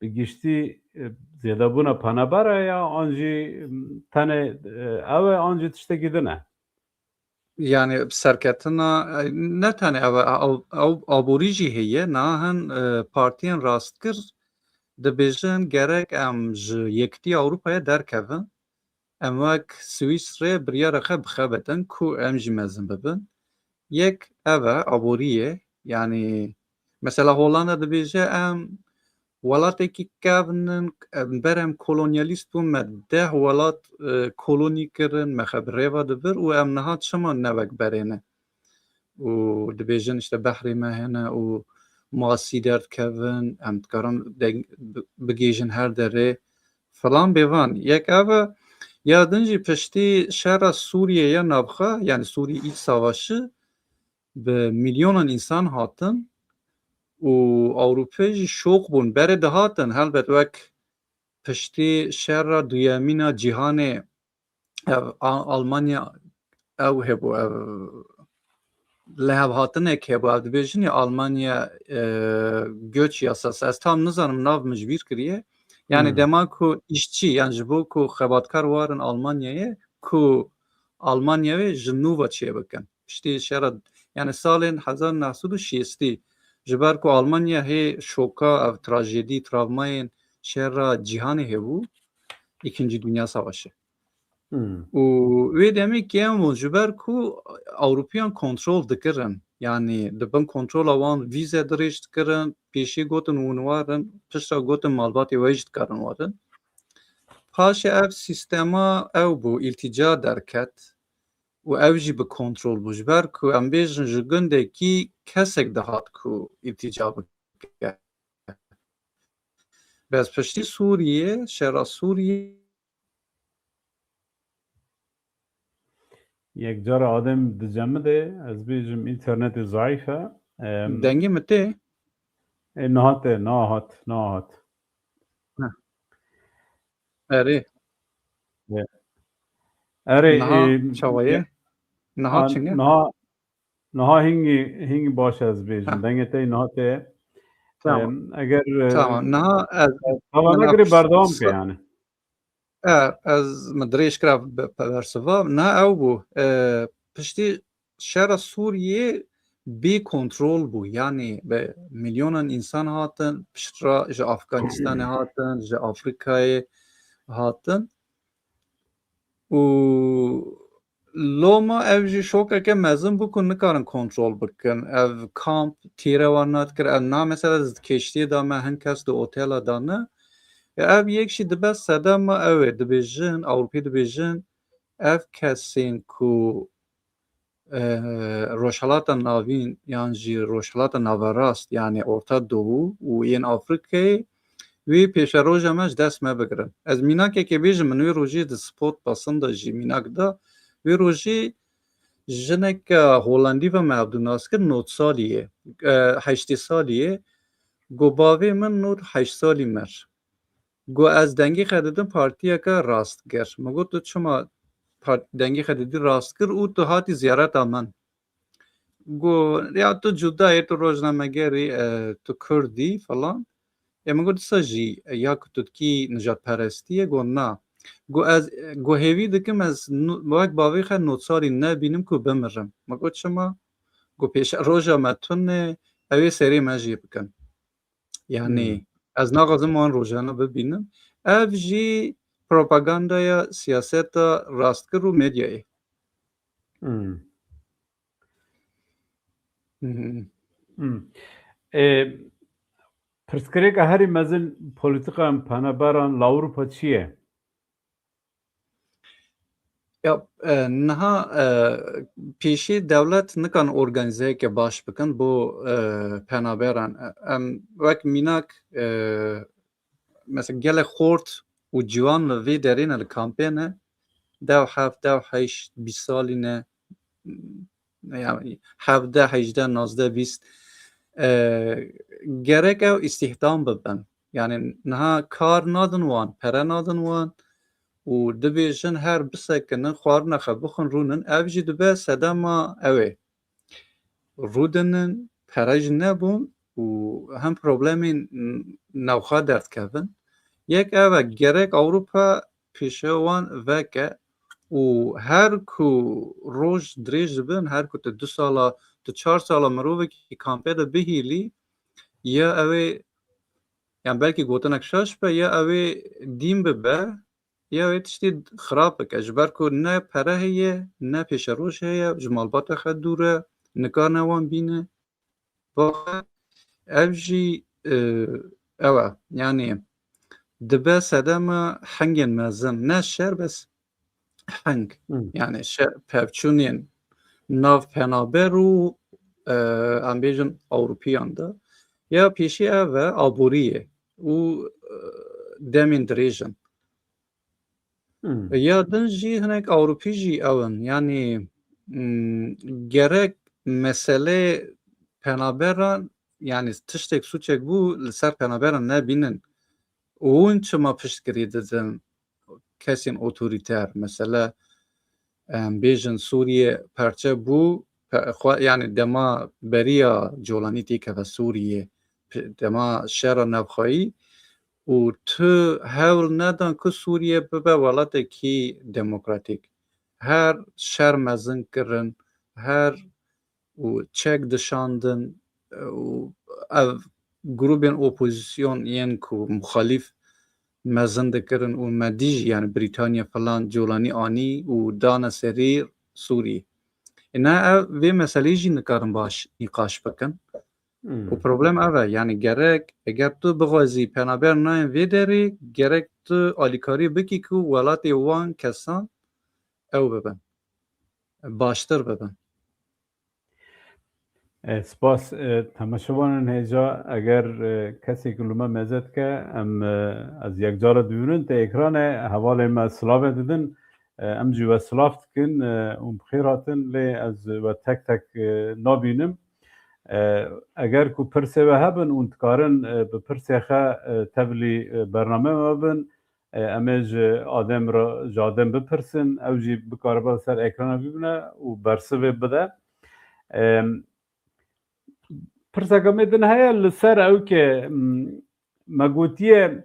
bi giştî, e, zêdebûna penebera ya, an jî, em, tenê, e, ew e, an jî tiştekî din e? Yani serketina, e, ne tenê ev e, ew, ew aborî jî heye, niha hin, e, partiyên rastkir dibêjin gerek em ji Yekîtiya Ewropayê derkevin. Em wek Swîsrê biryara xwe bi xwe bidin ku em jî mezin bibin. Yek ev e, aborî ye. Yanî mesela Hollanda dibêje em welatekî kevn in, em ber em kolonyalîst bûn, me deh welat, e, kolonî kirin, me xwe bi rê ve dibir û em niha çima ne wek berê ne? Û dibêjin işte behrê me hene û masî derdikevin, em dikarin deng-, bi-, bigihîjin her derê filan bêvan. Yek ev e, ya din jî piştî şera Sûriyê ya navxa, yani Suriye İç Savaşı, bi milyonan însan hatin û Ewropê jî şok bûn. Berê dihatin, helbet wek piştî şera duyemîna cîhanê, ev A-, Almanya ew hebû, ev lihevhatinek hebû, ev dibêjin ya Almanya, e, göç yasası. Ez tam nizanim nav min ji bîr kiriye. Yani Hmm. dema ku îşçî, yani ji bo ku xebatkar warin Almanyayê, ku Almanyayê ji nû ve çêbikin. Piştî şera, yani salên hezar neh sed û şêstî, ji ber ku Almanya hê şoka, ev trajedî, travmayên şera cîhanê hebû, İkinci Dünya Savaşı. Hmm. Û wê demê kêm bûn, ji ber ku Ewropiyan kontrol dikirin. Yani di bin kontrola wan vîze dirêj dikirin, pêşî gotin hûn warin, piştre gotin malbatê we jî dikarin warin. Paşê ev sîstema ew bû, îltîca derket û ew jî bi kontrol bû. Ji ber ku em bêjin ji gundekî kesek dihat ku îltîca bike. Bes piştî Sûriyê, şera Sûriyê. Yek cara Adem dicemide, ez bêjim înternetê zayîf e. Em, Dengê min tê? Ê, niha tê, niha hat, niha hat. Heh. Erê. Ê. Erê, Niha ê, çawa ye? Niha a, çing e? Niha, niha hingî, hingî baş ez bêjim. Heh. Dengê te niha tê. Tamam. Em, eger, e, Tamam. Niha ez, tava min nekirî, ev berdewam ke s-, yani. E, ez min dirêj kira be-, be-, bersiva. Niha ew bû. E, piştî şera Sûriyê bê kontrol bû. Yanî bi milyonan însan hatin, piştre ji Afganistanê hatin, ji Afrîkayê hatin. Û loma ev jî şokeke mezin bû ku nikarin kontrol bikin. Ev kamp tîre wan nadikir. Ev na mesela di keştiyê de me hin kes di otela de ne. Ya ev yek jî dibe sedema ew ê dibêjin, Ewropî dibêjin, ev kesên ku e, Rojhilata Navîn yan jî Rojhilata Naverast, yani Orta Doğu û yên Afrîkayê, wê pêşeroja me ji dest me bigirin. Ez mînakekê bêjim, min wê rojê di Spot Basın de jî mînak da. Wê rojê Jineke Holandî ve me ev du nas kir, nod salî yê, e, heştê salî yê. Got, bavê min nod heşt salî mir. Got, ez dengê xwe didim partiyeke rastgir. Min got, tu çima part-, dengê xwe didî rastgir û tu hatî ziyareta min? Got, ya tu cuda yê, tu rojnamegerî, e, tu Kurd î falan. Ê, min got, disa jî, e, ya ku tu dikî nijadperestî ye? Got, na. Got, ez, got, hêvî dikim ez nu-, wek bavê xwe nod salî nebînim ku bimirim. Min got, çima? Got, pêşeroja me tune, ew ê serê me jê bikin. Yanî, Hmm. ez naxwazim wan rojane bibînim. Ev jî propagandaya siyaseta rastgir û medyayê. Hmm. Hmm. Hmm. Ê, pirsgirêka herî mezin polîtîka penaberan li Ewropa çi ye? Ya, e, niha, e, pêşî dewlet nikan organîzeyeke baş bikin bo, e, penaberan. E, em wek mînak, e, mesela gelek xort û ciwan li vê derê ne, li kampê ne, dew heft, dew heşt, bîst salî ne, yani hevdeh, hejdeh, nozdeh, bîst, e, gerek ew îstihdam bibin. Yani niha kar nadin wan, pere nadin wan û dibêjin her bisekinin, xwarina xwe bixwin, rûnin. Ev jî dibe sedema ew ê. Rûdinin, pere jî nebûn û hem problemên navxa derdikevin. Yek ev e, gerek Ewropa pêşiya wan veke û her ku roj dirêj dibin, her ku tu du sala, tu çar sala mirovekî kampê de bihîlî, ya ew ê, yan belkî gotinek şaş be, ya ew ê dîn bibe, ya wê tiştî xirab bike, ji ber ku ne pere heye, ne pêşeroj heye, ji malbata xwe dûr e, nikarine wan bîne. Ev jî, e, ew e, yanî dibe sedema hengên mezin, ne şer, bes heng. Hmm. Yani şer, pevçûnên nav penaber û, e, em bêjin Ewropiyan de. Ya pêşî ev e, aboriyê û, e, demên dirêj in. Hmm. Ya din jî hinek Ewropî jî ew in. Yanî, mm, gerek meselê penaberan, yanî tiştek, sûcek bû, li ser penaberan nebînin. Û hûn çima piştgirî didin kesên otorîter? Mesela, em bêjin Sûriye perçe bû, pe-, xwe, yanî dema beriya Colanî têkeve Sûriye, pe-, dema şera navxweyî, û tu hewl nedan ku Sûriye bibe welatekî demokratîk. Her şer mezin kirin, her û çek dişandin, û ev grûbên opozîsyon yên ku muxalîf mezin dikirin û me dî jî, yani Brîtanya filan Colanî anî û dane serî Sûrî. Îna ev vê meseleyê jî nikarin baş nîqaş bikin. Hmm. Û problem ev e, yani gerek eger tu bixwazî penaber nayên vê derê, gerek tu alîkarî bikî ku welatê wan kesan ew bibin, baştir bibin. E, spas, e, temaşevanên hêja, eger, e, kesê ku li me meze dike, em, e, ez yekcara dibînin te ekranê, hevalên me silavê didin, e, em jî we silav dikin, e, û bi xêr hatin, lê ez we tek tek, e, nabînim. E, eger ku pirsê we hebin û dikarin, e, bi pirsê xe, e, tevlî, e, bername me bin, e, em ê ji Adem re, ji Adem bipirsin, ew jî bikaribe li ser ekrana bibîne û bersivê bide. E, pirseke me din heye li ser ew ke, m, me gotiye,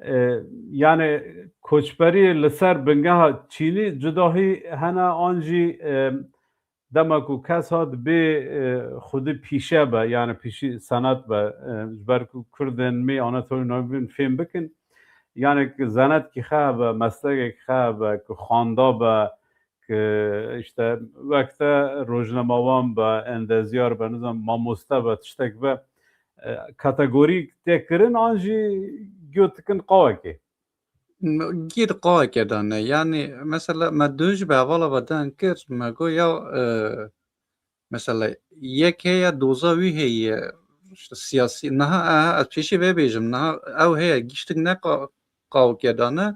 e, yani koçberî li ser bingeha çînî cudahî hene an jî, e, dema ku kes hat bê, e, xwedî pîşe be, yani pîşî senet be, e, ji ber ku Kurdên me Anatolî nabîn fêm bikin, yani ki zenetkî xe be, meslekek xe be, ki xwenda be, ki işte wek te rojnamewan be, endezyar be, nizam mamoste be, tiştek be, e, kategorî tê kirin an jî gotikin qawekê. M-, gî di qaweke de ne. Yani mesela me dû ji bi hevala ve deng kir, me got ya, e, mesela yek heye, doza wî heye, işte siyasî, niha, e, ez pêşî vê bêjim, niha ew heye, giştik ne qa-, qaweke de ne,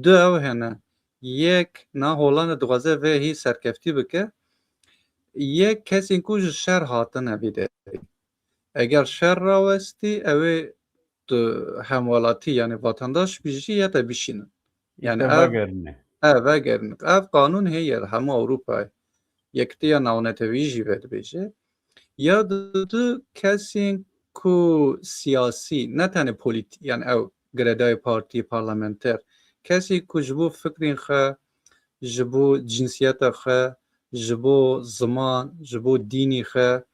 du ew hene. Yek, niha Hollanda dixwaze vê hî serkeftî bike, yek kesên ku ji şer hatine vê derê. Eger şer rawestî, ew ê tu hemwelatî, yani vatandaş bî jî ya te bişînin. Yani Te ev, vegerine. ev vegerin. Ev qanûn heye li hemû Ewropayê. Yekitiya Navnetewî jî vedibêje. Ya du, du kesên ku siyasî, ne tenê polîtîk, yani ew girêdayê partî, parlamenter, kesê ku ji bo fikrên xwe, ji bo cinsiyeta xwe, ji bo ziman, ji bo dînî xwe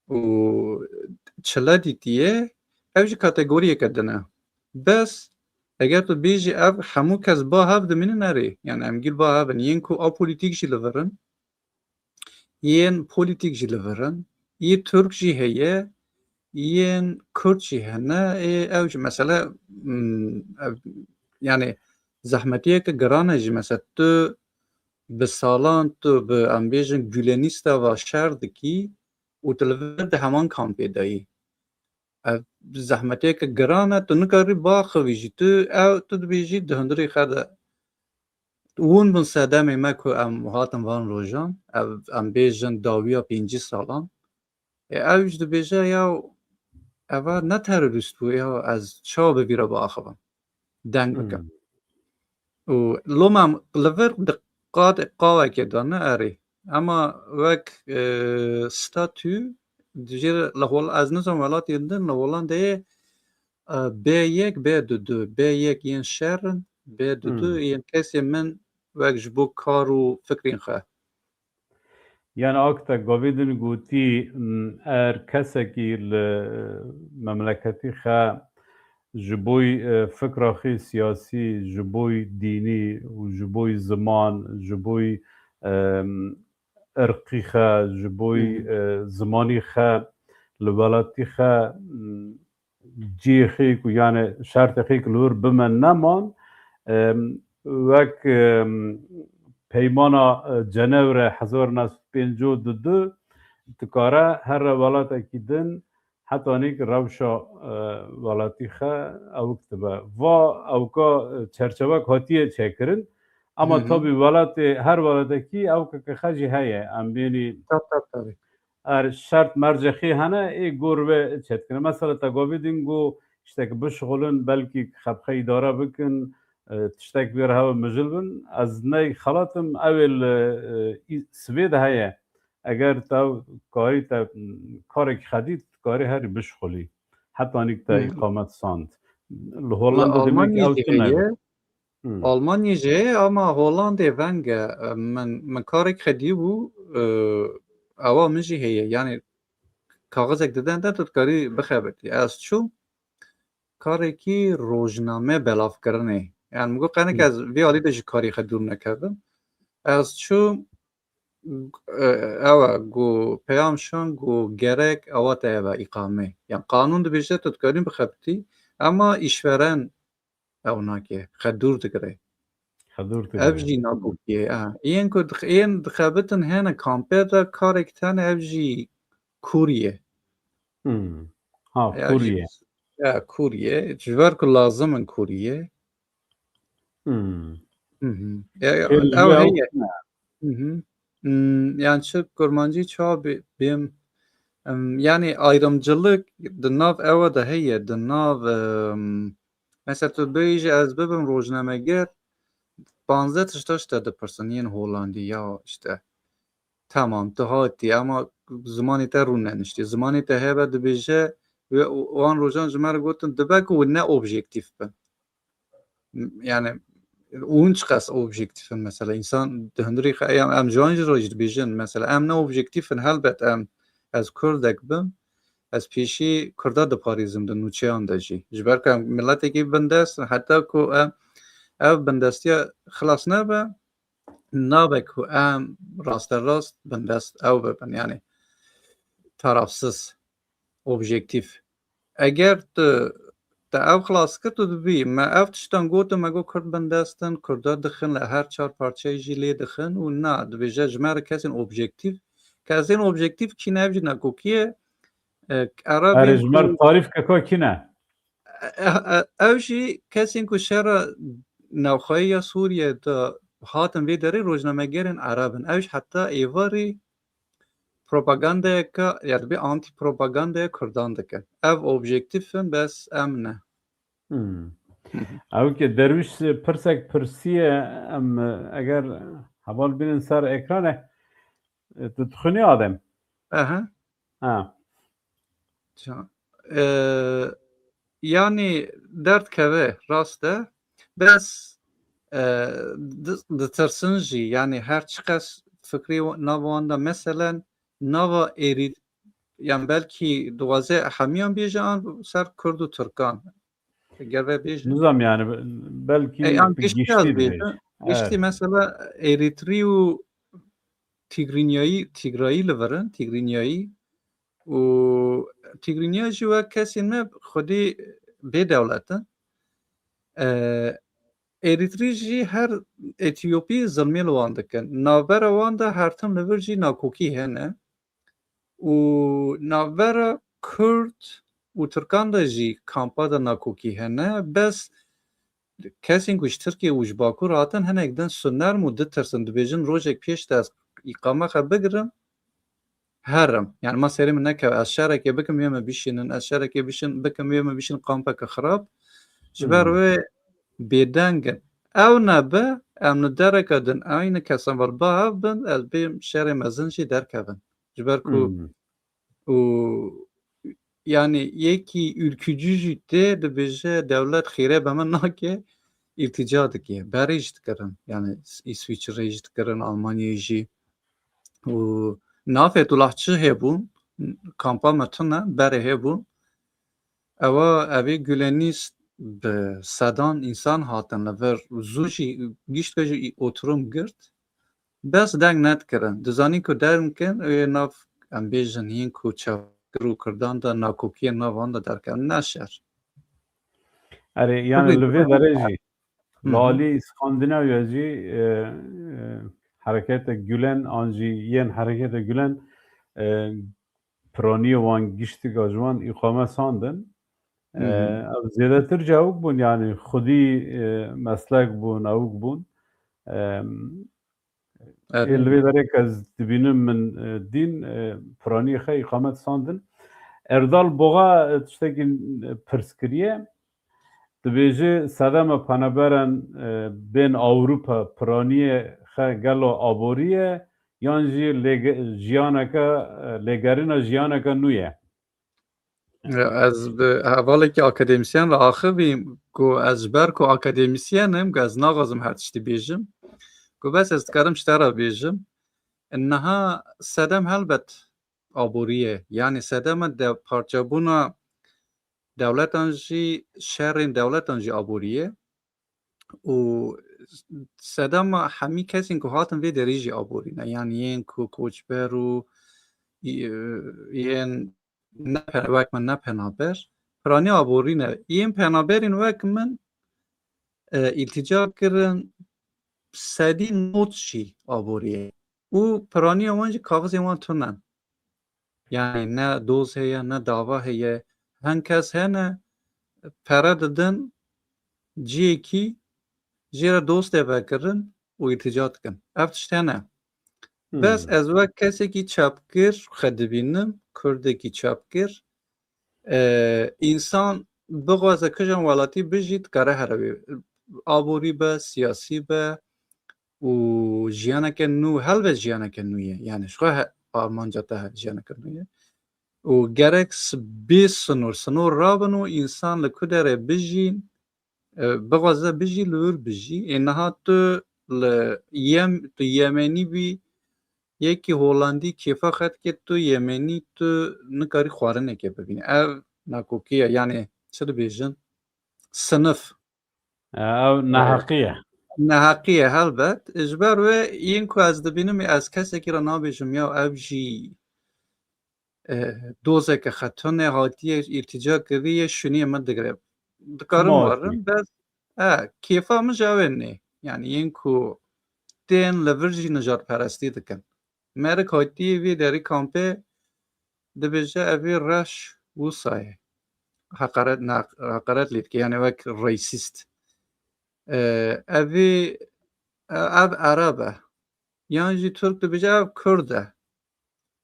û çile dîtiye, ev jî kategoriyeke din e. Bes eger tu bêjî ev hemû kes ba hev dimînin, erê, yani em gîl ba hev in, yên ku apolîtîk jî li vir in, yên polîtîk jî li vir in, yê Tirk jî heye, yên Kurd jî hene, ê ew jî mesele, mm, ev, yani zehmetiyeke giran e jî, mesela tu bi salan tu bi, em bêjin, Gûlenî steva şer dikî û tu li vir di heman kampê de yî. Ev zehmetiyeke giran e, tu nikarî biaxivî jî. Tu ew, tu dibêjî di hundirê xwe de. Hûn bin sedemê me ku em hatin van rojan, ev, em bêjin dawiya pêncî salan. Ê, ew jî dibêje ya eva ne terorîst bû, ya ez çawa bi vî re biaxivim, deng bikim. Hmm. Û loma em li vir di qad-, qawekê de ne erê. Ema wek, e, statû dijî li Hol-, ez nizam welatên din, li Holandayê, e, B yek, B du du, B yek yên şer in, B du du Hmm. yên kesên min wek ji bo kar û fikrên xwe. Yani ak te gavê din gotî, m, er kesekî li memleketî xe ji boy, e, fikra xê siyasî, ji boy dînî û ji boy ziman, ji boy, em, irqî xe, ji boy, Hmm. e, zimanî xe, li welatî xe, m, cihê xê ku, yani şertê xê ku li wir bime neman, em, wek, em, peymana, e, Cenevre hezar neh sed pêncî û du dikare here welatekî din heta nîk rewşa, e, welatî xe ewk dibe. Va ewka, e, çerçevek hatiye çêkirin. Ama Hı hı. tabî welatê, her welatekî ewkeke xe jî heye. Em bênî Tab, tab, tabî. Er şert mercexê hene, ê gor ve çêdikine. Mesela te gavê din got, işte ki bişixulin, belkî xebxe îdare bikin, e, tiştek vê re hewe mijil bin. Ez ney xelatim, ew ê li, e, î-, sivê de heye. Eger te karî te, m, karek xedî, karî herî bişixulî. Heta nîk te Hı. îqamet sand. Li Li Hollanda demek ki Almanya ew jî tune. heye. Hmm. Almanya jî heye, ama Hollandê veng e. Min, min karek xedî bû, e, ewa min jî heye. Yani kaxizek diden te, tu dikarî bixebitî. Ez çûm karekî rojname belavkirinê. Yani min got, qenek Hmm. ez vê alî de ji karî xwe dûr nekevim. Ez çûm, e, ewa got, peyam şan got, gerek ewa te eve îqame. Yani qanûn dibêje tu dikarî bixebitî, ama îşveren ew nake, xwe dûr digire. Xwe dûr digire. Ev jî nakokiyê, ha. Yên ku dix-, yên dixebitin hene kampê de karek tene ev jî kûrî ye. Hmm. Ha, Ya, kûrî jî, ye. Ya, kûrî ye. Ji ber ku lazim in kûrî ye. Hmm. Hı hı. Ya, ya, Ê, ew ew heye. Hı hı. Hmm, yani çi kurmancî çawa bê-, bêm, em, yani ayrımcılık di nav ewa de heye, di nav, em, mesela tu bêjî ez bibim rojnameger, panzdeh tişta ji te dipirsin, yên Holandî ya işte. Tamam, tu hatî, ama zimanê te rûneniştî. Zimanê te hebe dibêje, wê, wan rojan ji me re gotin, dibe ku ne objektîf bin. Yani hûn çiqas objektîf in mesela? Însan di hundirî xe-, em, em ji wan jî re jî dibêjin mesela, em ne objektîf in, helbet em, ez Kurdek bim, ez pêşî Kurda diparêzim di nûçeyan de jî. Ji ber ku em miletekî bindest in, heta ku em, ev bindestiya xilas nebe, nabe ku em rasterast bindest ew bibin, yani tarafsız, objektîf. Eger tu, te ev xilas kir, tu dibî, me ev tiştan gotin, me got Kurd bindest in, Kurda dixin, li her çar parçeyê jî lê dixin û na, dibêje ji me re kesên objektîf, kesên objektîf kî ne, ev jî nakokî ye, e, Erabên Erê ji me re ku tarîf keka kî ne? E, e, e, ew jî kesên ku şera navxweyî ya Sûriyê de hatin vê derê rojnamegerên Ereb in. Ew jî heta êvarî propagandayeke, ya dibê antî-propagandaya Kurdan dikin. Ev objektîf in, bes em ne. Hmm. Ew ki Derwîş pirsek pirsiye, em eger heval bînin ser ekranê, e, tu dixwînî Adem? Aha. Ha. Ça-, e, yanî derdkeve, rast e. Bes, e, di-, ditirsin jî, yanî her çiqas fikrê wa-, nav wan de, meselen, nava êrî, yan belkî dixwaze hemiyan bêje an ser Kurd û Tirkan. Ger ve bêje. Nizam yani, belkî E, an giştî giştî az dibêje. Bêje. Giştî Evet. mesela Êrîtrî û Tîgrînyayî, Tîgrayî li vir in, Tîgrînyayî. Û Tîgrînya jî wek kesên me xwedî bê dewlet in. E, Êrîtrî jî her Etiyopî zilmê li wan dikin. Navbera wan de her tim li vir jî nakokî hene. Û navbera Kurd û Tirkan de jî kampa de nakokî hene. Bes kesên ku ji Tirkiye û ji Bakur hatin, hinek din sunerm û ditirsin. Dibêjin, rojek pêş de ez îqame xwe bigirim, herim. Yani ma serê min nekeve. Ez şerekê bikim, wê me bişînin. Ez şerekê bişin, bikim, wê me bişin kampeke xirab. Ji ber Hmm. wê bêdeng in. Ew nebe, em li dereke din, eynî kesan ber ba hev bin, ez bêm şerê mezin jî derkevin. Ji ber ku Hmm. û yani yekî ülkücü jî tê, dibêje dewlet xêre be min nake, îltîca dike. Berê jî dikirin. Yani Îswîçreyê jî dikirin, Almanyayê jî. Û nafê tu lah çi hebûn, kampa me tune, berê hebûn. Ewa, evê Gülenîst bi sedan însan hatin li vir. Zû jî, gişt ve jî oturum girt. Bes deng nedikirin. Dizanî ku deng kin, ê nav, em bêjin, hîn ku çavkir û Kurdan de nakokiyên nav wan de derkevin. Ne şer. Erê, yani Tabii. li vê derê jî, Hı hı. li alî Skandinavya jî, e, e, herekete Gülen, an jî yên herekete Gülen, e, piraniyê wan giştika ji wan îqame sandin. E, Hı hı. ev zêdetir ji ewk bûn, yani xwedî, e, meslek bûn, ewk bûn. E, Evet. Ê li vê derê ke ez dibînim min, e, dîn, e, piraniyê xwe îqamet sandin. Erdal Boğa, e, tiştekî, e, pirs kiriye. Dibêje sedema penaberan, e, bên Ewropa piraniyê xwe gelo aborî ye, yan jî lêge-, jiyaneke, e, lêgerîna jiyaneke nû ye? Ya, ez bi hevalekî akademîsyen re axivîm ku ez ji ber ku akademîsyen im, ku ez naxwazim her tiştî bêjim. Ku bes ez dikarim ji te re bêjim. Niha sedem helbet aborî ye. Yanî sedema de parçebûna dewletan jî, şerên dewletan jî aborî ye. Û sedema hemî kesên ku hatin vê derî jî aborî ne. Yanî yên ku koçber û, e, yên ne pe-, wek min ne penaber, piranî aborî ne. Yên penaberên wek min, e, îltîca kirin, sedî nod jî aborî ye. Û piraniya wan jî kaxizên wan tune ne. Yani ne doz heye, ne dava heye. Hin kes hene, pere didin ciyekî, jê re dostê vekirin û îltîca dikin. Ev tişt hene. Bes Hmm. ez wek kesekî çepgir xwe dibînim, Kurdekî çepgir. E, însan bixwaze kijan welatî bijî, dikare here wê. Aborî be, siyasî be û jiyaneke nû, helbet jiyaneke nû ye. Yani ji xwe he-, armanca te he-, jiyaneke nû ye. Û gerek s-, bê sinor, sinor rabin û însan li ku derê bijî, e, bixwaze bijî, li wir bijî. Ê niha tu li Yem-, tu Yemenî bî, yekî Holandî kêfa xwe dike, tu Yemenî, tu nikarî xwarinekê bibînî. Ev nakokî ye, yani çi dibêjin? Sinif. E, ev neheqî ye. Neheqî ye, helbet. Ji ber wê yên ku ez dibînim, ez kesekî re nabêjim ya ev jî, e, dozeke xetune hatiye, îltîca kiriye, şûniyê min digire. Dikarim Ma werim, bes, e, kêfa min ji ew ê nê. Yani yên ku tên li vir jî nijadperestî dikin. Merik hatiye vê derî kampê dibêje, evê reş wisa ye. Heqaret, ne, heqaret lê dike, yani wek racist. E, evê, e, ev Ereb e. Yan jî Tirk dibêje, ev Kurd e.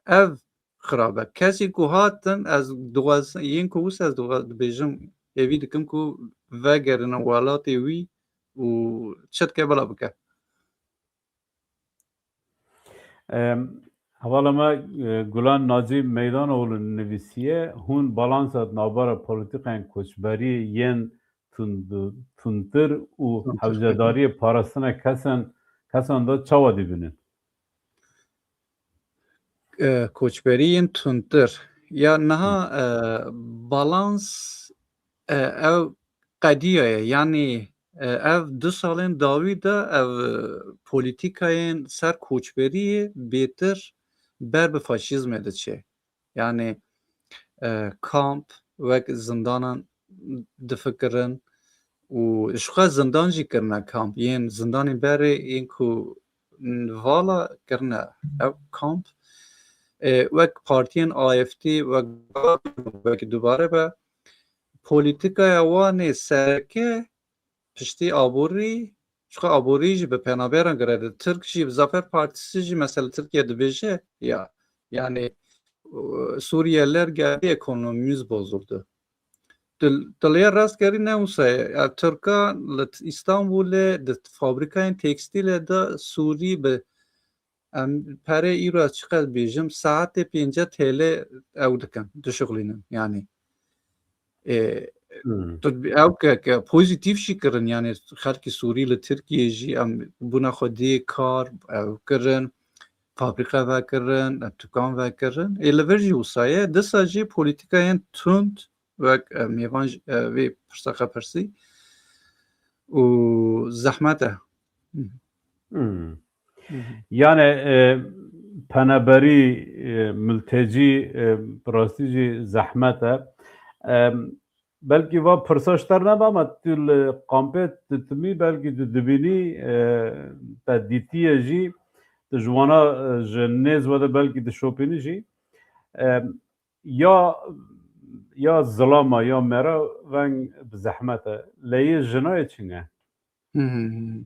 Ev xirab e. Kesî ku hatin, ez dixwaz-, yên ku wisa ez dixwa-, dibêjim, hêvî dikim ku vegerine welatê wî û çi dike bila bike. Em, hevala me, e, Gulan Nacî Meydanoğlu nivîsiye, hûn balansa navbera polîtîkayên koçberiyê yên tund-, tundtir û Tundtir, hewcedariyê parastina kesan, kesan de çawa dibînin? E, koçberî yên tundtir. Ya niha, e, balans, e, ew qediya ye. Yanî, e, ev du salên dawî de ev, e, polîtîkayên ser koçberiyê bêtir ber bi faşîzmê diçe. Yanî, e, kamp wek zindanan difikirin û ji xwe zindan jî kirine kamp. Yên zindanên berê yên ku vala kirine ev kamp. E, wek partiyên A F D, wek, wek dubare be, polîtîkaya wan ê sereke piştî aborî, ji xwe aborî jî bi penaberan girêdî. Tirk jî, Zafer Partisi jî mesela Tirkiye dibêje ya, yani, e, Suriyeliler geldi, ekonomimiz bozuldu. Dil-, dilê rastgerî ne wisa ye. Ya, Tirkan li t-, Îstanbulê di fabrikayên tekstîlê de Sûrî bi, em, perê îro ez çiqas bêjim, saetê pêncî T L ew dikin, dişuxulînin. Yani, e, Hmm. tu, ew ke, ke pozîtîf jî kirin, yani xelkî Sûrî li Tirkiyê jî em bûna xwedî kar ew kirin, fabrîka vekirin, em tukan vekirin. Ê li vir jî wisa ye. Disa jî polîtîkayên tund wek, e, mêvan jî, e, vê pirsa xwe pirsî û zehmet e. Hmm. Hmm. Hı hı. Yani, e, penaberî, e, mülteci, e, bi rastî jî zehmet e. E, belkî va pirsa ji te re nebe, ama tu li kampê ditimî, belkî tu dibînî, e, te dîtiye jî, tu ji wana, e, ji nêz ve de belkî dişopînî jî. E, ya, ya zilama, ya mera veng bi zehmet e. Lê yê jina yê çi ne? Hmm.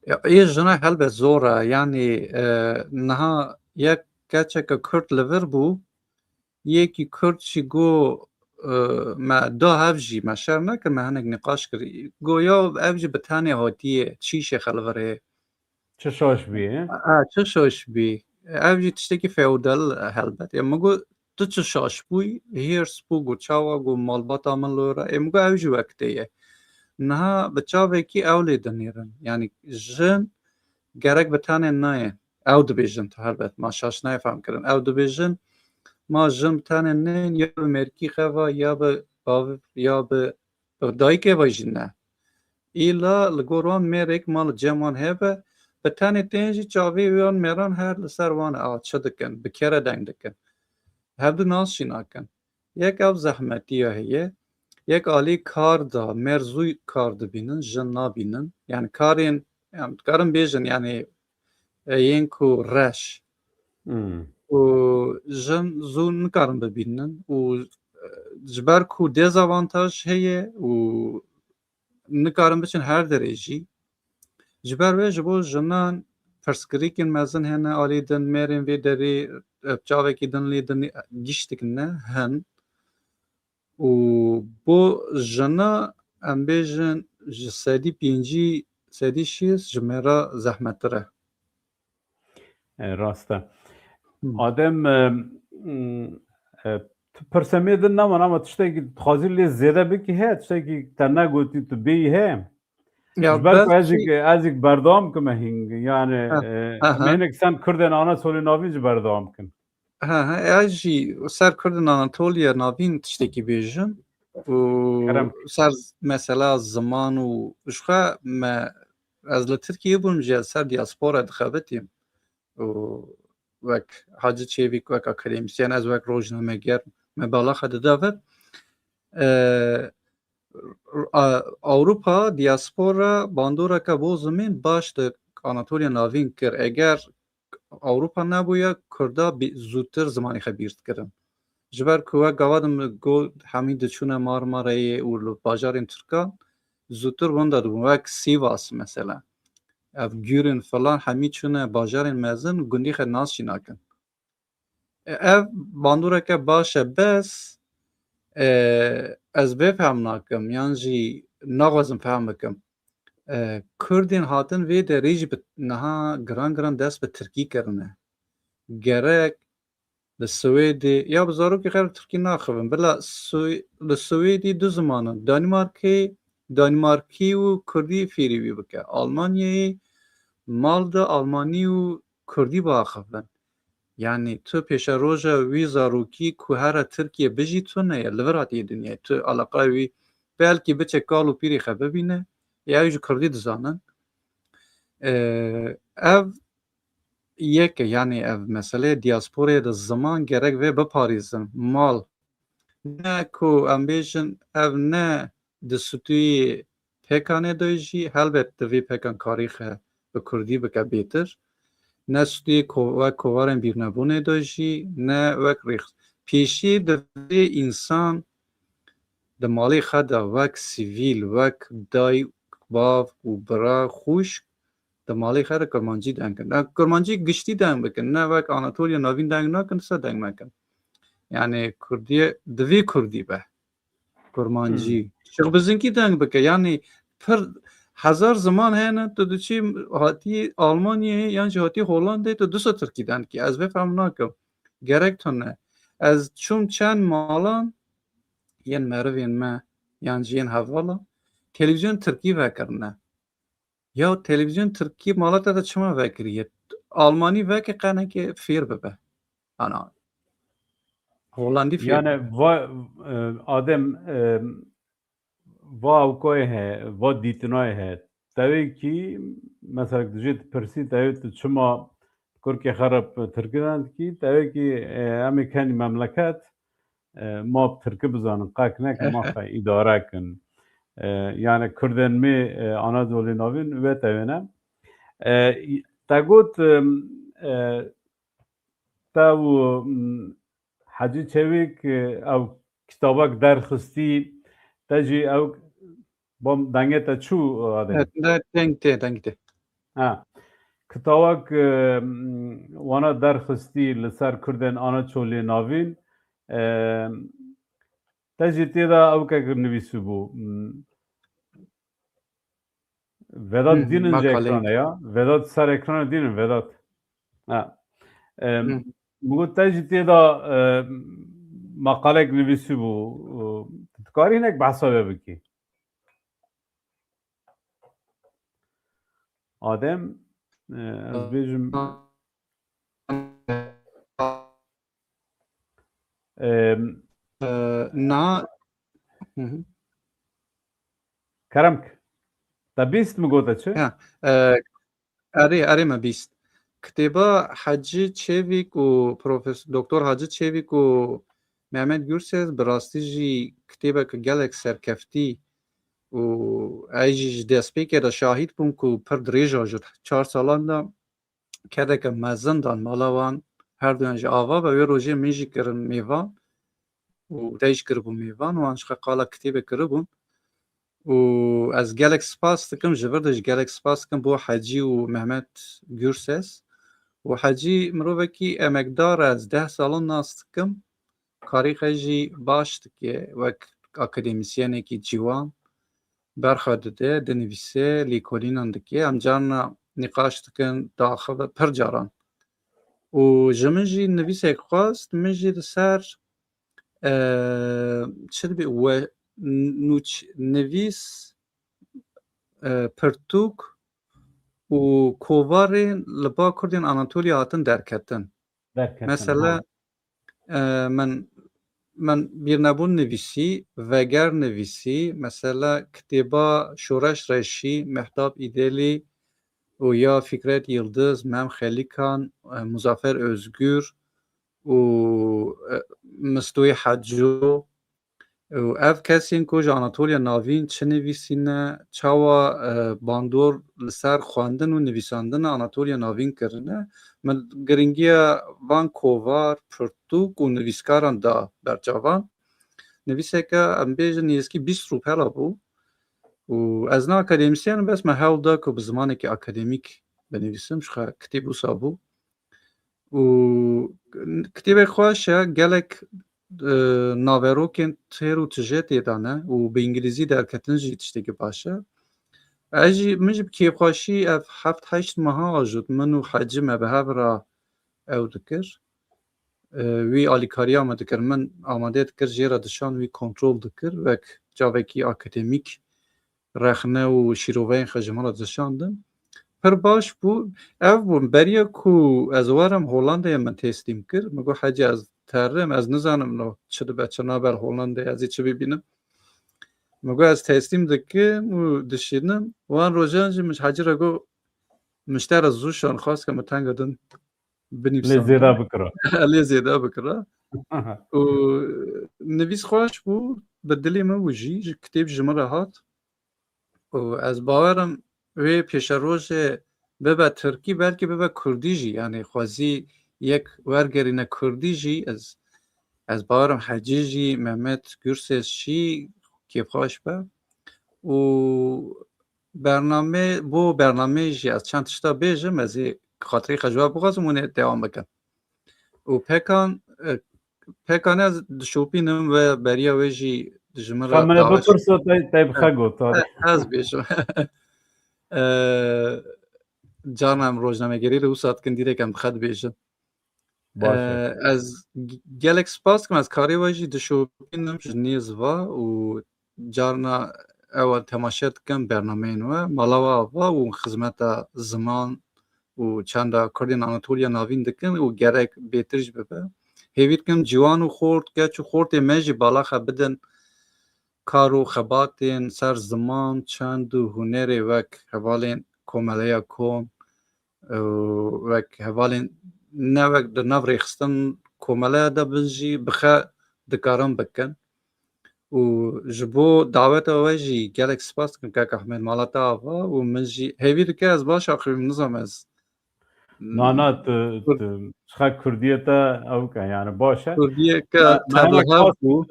Ya, yê jina helbet zor e. Yani, e, niha yek keçeke Kurd li vir bû, yekî Kurd jî got, e, me da hev jî, me şer nekir, me hinek nîqaş kir. Got ya ev jî bi tenê hatiye, çî şêxe li vir heye. Çi şaş bî, he? Ha, çi şaş bî. Ev jî tiştekî feodal, e, helbet. Ya min got, tu çi şaş bûyî? Hêrs bû, got, çawa, got, malbata min li wir e. Ê min got, ew jî wek tê ye. Niha bi çavekî ew lê dinêrin. Yani jin gerek bi tenê nayê. Ew dibêjin, tu helbet, ma şaş nayê fehm kirin. Ew dibêjin, ma jin bi tenê neyên, ya bi mêrkî xeva, ya bi bav-, ya bi dayikê ve jî ne. Îla li gor wan mêrek ma li cem wan hebe, bi tenê tên jî çavê wan mêran her li ser wan e, a çi dikin, bi kere deng dikin. Hevdu nas jî nakin. Yek ev zehmetiya heye, yek alî kar da, mêr zû kar dibînin, jin nabînin. Yani karên, yani dikarin bêjin, yani, e, yên ku reş. Hmm. Û jin zû nikarin bibînin û, e, ji ber ku dezavantaj heye û nikarin biçin her derê jî. Ji ber wê ji bo jinan pirsgirêkên mezin hene alî din, mêrên vê derê, e, çavekî din lê din giştik ne hin. Û bo jina, em bêjin, ji sedî pêncî, sedî şêst ji mêra zehmettir e. E, rast e. Hı. Adem, e, m, e, tu pirsê me din neman, ama tiştekî dixwazî lê zêde bikî heye, tiştekî te negotî tu bêyî heye? Ya, ji ber ku ez jî, belkî ez jî berdewam kim hîng, yani, Heh, e, aha. Em hinek sen Kurdên Anatolî Navîn jî berdewam kin. Ha, ha, ez jî ser Kurdên Anatoliya Navîn tiştekî bêjim. Û Kerem. Ser mesela ziman û ji xwe me, ez li Tirkiyê bûm jî, ez ser diaspora dixebitîm. Û wek Hacı Çevik, wek akademisyen, ez wek rojnameger, me bala xwe dida vir. E, a-, Ewropa, diaspora, bandoreke bo zimên baş di Anatoliya Navîn kir. Eger Ewropa nebûya, Kurda bî-, zûtir zimanê xwe bîr dikirin. Ji ber ku wek gava din min got, hemî diçûne Marmarayê û li bajarên Tirkan zûtir winda dibûn. Wek Sivas mesela. Ev Gurên filan hemî çûne bajarên mezin, gundî xwe nas jî nakin. Ev bandoreke baş e, bes, e, ez vê fehm nakim, yan jî naxwazim fehm bikim. E, Kurdên hatin vê derê jî bi, niha giran giran dest bi tirkî kirine. Gerek li Swêdê, ya bi zarokê xwe re tirkî naxivin, bila Swe-, li Swêdê du ziman in. Danîmarkê, Danîmarkî û Kurdî fêrî wî bike. Almanyayê mal de Almanî û Kurdî biaxivin. Yani tu pêşeroja wî zarokî ku here Tirkiye bijî tune ye, li vir hatiye dinyayê. Tu eleqa wî belkî biçe kal û pîrê xwe bibîne, ya ew ji Kurdî dizanin. Ee, ev yek e, yani ev meseleyê diasporayê de ziman gerek vê biparêzin. Mal. Ne ku em bêjin ev ne di stûyê pêkanê de jî, helbet divê pêkan karî xwe bi kurdî bike bêtir. Ne stûyê ko-, wek kovarên bîrnebûnê de jî, ne wek rêx-, pêşî divê însan di malê xwe de wek sivîl, wek dayik, bav û bira, xwişk, di malê xwe de kurmancî deng kin. Kurmancî giştî deng bikin, ne wek Anatoliya Navîn deng nakin, dîsa deng mekin. Yani Kurdiyê, divê Kurdî be. Kurmancî. Hmm. Şixbizinkî deng bike. Yani pir hezar ziman hene, tu diçî hatî Almanyayê yan jî hatî Hollandayê, tu dîsa Tirkî deng kî. Ez vê fehm nakim. Gerek tune. Ez çûm çend malan yên merivên me yan jî yên hevala televîzyon Tirkî vekirine. Ya televîzyon Tirkî mala te de çima vekiriye? Almanî veke qenekê fêr bibe. Ana. Holandî fêr Yani bibe. va, e, Adem, e, va ewkayê he, va dîtinayê he. Tevê kî, mesela dijê tu pirsî, tevê tu çima kurkê xwe re tirkî deng kî, tevê kî, e, em ê kenî memleket, e, ma bi tirkî bizanin, qek neke ma xwe îdare kin. E, yani Kurdên me, e, Anadolê Navîn vê tevê ne. E, te got, e, e, te û, m, Hecî Çevîk, e, ew kitabek derxistî, te jî ew, bom, dengê te çû, Adem? Evet, de-, deng tê, deng tê. Ha. Kitabek, e, m, wana derxistî li ser Kurdên Anatoliyê Navîn, e, te jî tê de ewkek nivîsîbû. M, Vedat Hı hı, dînin ji makale. Ekrana ya. Vedat ser ekrana dînin, Vedat. Ha. E, Hı. Min got te jî tê de, e, maqalek nivîsîbû. E, tu dikarî hinek behsa wê bikî? Adem, e, ez bêjim. Em, Ee, na Hı hı. Kerem k-, te bîst mi gote çi? Ya, e, erê, erê me bîst. Kitêba Hacı Çevik û Profes-, Doktor Hacı Çevik û Mehmet Gürses bi rastî jî kitêbeke gelek serkeftî û ez jî ji destpêkê de şahîd bûm ku pir dirêj a ji çar salan de kedeke mezin dan mala wan, her duyan jî ava be. Wê rojê min jî kirin mêvan û te jî kiribû mêvan, wan ji xwe qala kitêbê kiribûn. Û ez gelek spas dikim, ji vir de jî gelek spas dikim bo Hecî û Mehmet Gürses. Û Hecî mirovekî emekdar e, ez deh salan nas dikim. Karê xwe jî baş dike, wek akademîsyenekî ciwan berxwe dide, dinivîse, lêkolînan dike. Em carna nîqaş dikin, diaxive pir caran. Û ji min jî nivîsek xwest, min jî li ser, e, çi dibê we, nûç-, nivîs, e, pirtûk û kovarên li ba Kurdên Anatoliya hatin derketin. Derketin, Mesela, ha. e, min, min bîrnebûn nivîsî, veger nivîsî, mesela kitêba Şoreş Reşî, Mehtap Îdelî û ya Fikret Yildiz, Mem Xelîkan, e, Muzaffer Özgür û, e, Mistoyê Heco. Û ev kesên ku ji Anatoliya Navîn çi nivîsîne, çawa, e, bandor li ser xwendin û nivîsandina Anatoliya Navîn kirine, min giringiya van kovar, pirtûk û nivîskaran da berçavan. Nivîseke, em bêjin, nêzîkî bîst rûpela bû. Û ez ne akademîsyen im, bes me hewl da ku bi zimanekî akademîk binivîsim, ji xwe kitêb wisa bû. û kitêbek xweş e, gelek, e, naverokên têr û tije tê de ne û bi îngilîzî derketin jî tiştekî baş e. Ez jî, min jî bi kêfxweşî ev heft heşt meha ajot, min û Hecî me bi hev re ew dikir. E, wî alîkariya me dikir, min amade dikir, jê re dişan, wî kontrol dikir, wek çavekî akademîk rexne û şîroveyên xwe ji min re dişandin. Pir baş bû. Ev bû, beriya ku ez werim Holandayê min teslîm kir. Min got, Hecî, ez terim, ez nizanim no çi dibe, çi nabe li Holandayê, ez ê çi bibînim. Min got, ez teslîm dikim û dişînim. Wan rojan jî min ji Hecî re got, min ji te re zû şan xwest ke min tenga din binivîsand. Lê zêde bikira. Lê zêde bikira. Û nivîs xweş bû, bi dilê min bû jî, ji kitêb ji min re hat. Û ez bawerim wê pêşerojê bibe tirkî, belkî bibe kurdî jî. Yanî xwezî yek wergerîne kurdî jî, ez, ez bawerim Hecî jî, Mehmet Gurses jî kêfxweş be. Û bername, bo bernameyê jî ez çend tişta bêjim, ez ê xatirê xwe ji we bixwazim, hûn ê dewam bikin. Û Pekan, e, Pekan ez dişopînim ve beriya wê jî ji min re Ka min dawet bipirso, te, te bi xwe got, hadi. Ez bêjim. E, carna em rojnamegerî li wisa dikin, dîrek em bi xwe dibêjin. Baş e. E, ez g-, gelek spas dikim, ez karê we jî dişopînim ji nêz ve û carna ew temaşe dikim bernameyên we. Mala we ava û xizmeta ziman û çanda Kurdên Anatoliya Navîn dikin û gerek bêtir jî bibe. Hêvî dikim ciwan û xort, keç û xortê me jî bala xwe bidin kar û xebatên ser ziman, çand û hunerê wek hevalên Komeleya Kom, û wek hevalên, ne wek di nav rêxistin komeleya de bin jî, bi xwe dikarin bikin. Û ji bo daweta we jî gelek spas dikim, kak Ahmed, mala te ava û min jî hêvî dike ez baş axivîm, nizam ez. Na, na, tu, Kur- tu, ji xwe Kurdiyê te ew ke, yani baş e. Kurdiyê ke Me-, me tevlihev hinek bû.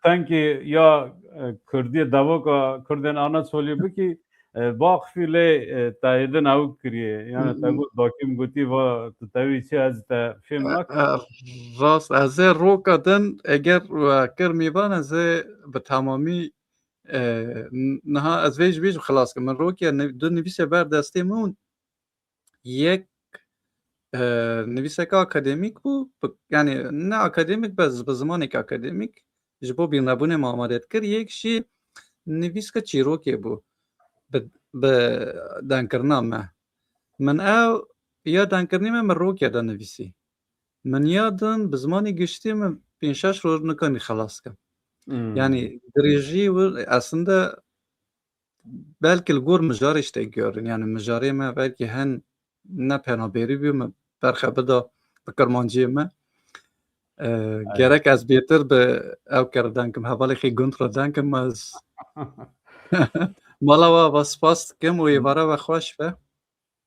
Tengkî ya, e, Kurdiyê, devoka Kurdên Anaçolî bikî, e, baxfî lê, e, te êdin ew kiriye. Yani te got, dakîm gotî va tu tevî çi, ez te fêm E, nakim. E, rast, ez ê roka din, eger we kir mêvan, ez ê bi temamî, e, n-, niha ez vê ji vê jî xilas kim. Min rokiya ni-, du nivîsê ber destê min û yek, e, nivîseke akademîk bû, bi, yani ne akademîk, bes bi zimanekî akademîk, ji bo bîrnebûnê me amade dikir. Yek jî nivîske çîrokê bû, bi, bi dengkirina me. Min ew ya dengkirinê me, min rokiya de nivîsî. Min ya din bi zimanê giştî min pênc şeş roj nikanî xelas kim. Hmm. Yani dirêjî wir, aslında belkî li gor mijarê ji te giyorin. Yani mijarê me belkî hen ne penaberî bû, min berxe bida bi kirmanciyê me. E, Aynen. Gerek ez bêtir bi ew kere denkim, hevalê xê gund re denkim, ez mala we ve spas dikim û êvara we xweş be.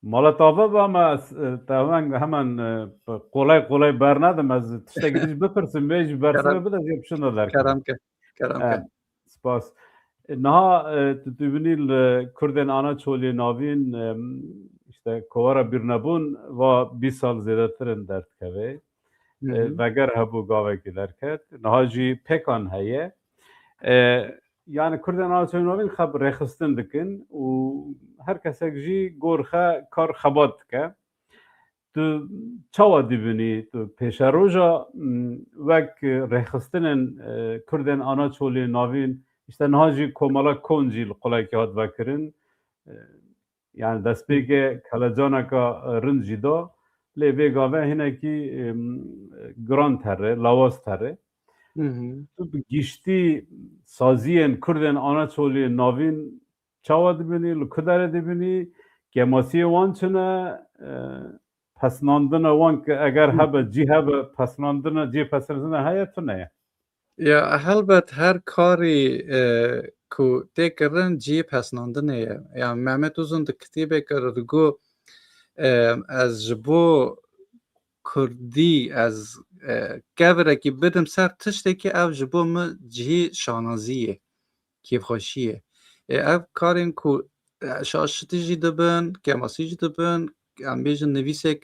Mala tava be, ama s-, e, te hemen, hemen, e, kolay kolay bernadim. Ez tiştekî din jî bipirsim, wê jî bersivê Kerem. Bide, jê bişinda derkeve. Kerem ke, kerem ke. E, spas. E, niha, e, tu, tu binî li Kurdên Anaçolî Navîn, e, işte, kovara bîrnebûn va bîst sal zêdetir in derdikeve. Hı hı. E, veger hebû gavekî derket. Niha jî Pêkan heye. E, Yani Kurdên Anaçolî Navîn xwe bi rêxistin dikin û her kesek jî gor xwe kar xebat dike. Tu çawa dibînî, tu pêşeroja, m, wek rêxistinên, e, Kurdên Anaçolî Navîn, işte niha jî Komela Kon jî li quleykê hat vekirin. E, Yani destpêkê kelecaneka, e, rind jî da, lê vê gavê hinekî, em, giran tere, lawaz tere. Hı hı. Tu bi giştî saziyên Kurdên Anaçolî Navîn çawa dibînî, li ku derê dibînî, kêmasiyê wan çi ne, e, pesnandina wan ki eger Hı. hebe, cî hebe, pesnandina, cî pesnandina heye tune ye? Ya, helbet her karî, e, ku tê kirin cihê pesnandinê ye. Ya, Mehmet Uzun di kitêbeke re digo, e, ez ji bo Kurdî, ez, e, kevirekî bidim ser tiştekî, ev ji bo min cihê şanazî ye, kêfxweşî ye. E, ev karên ku, e, şaşitî jî dibin, kemasî jî dibin, em bêjin nivîsek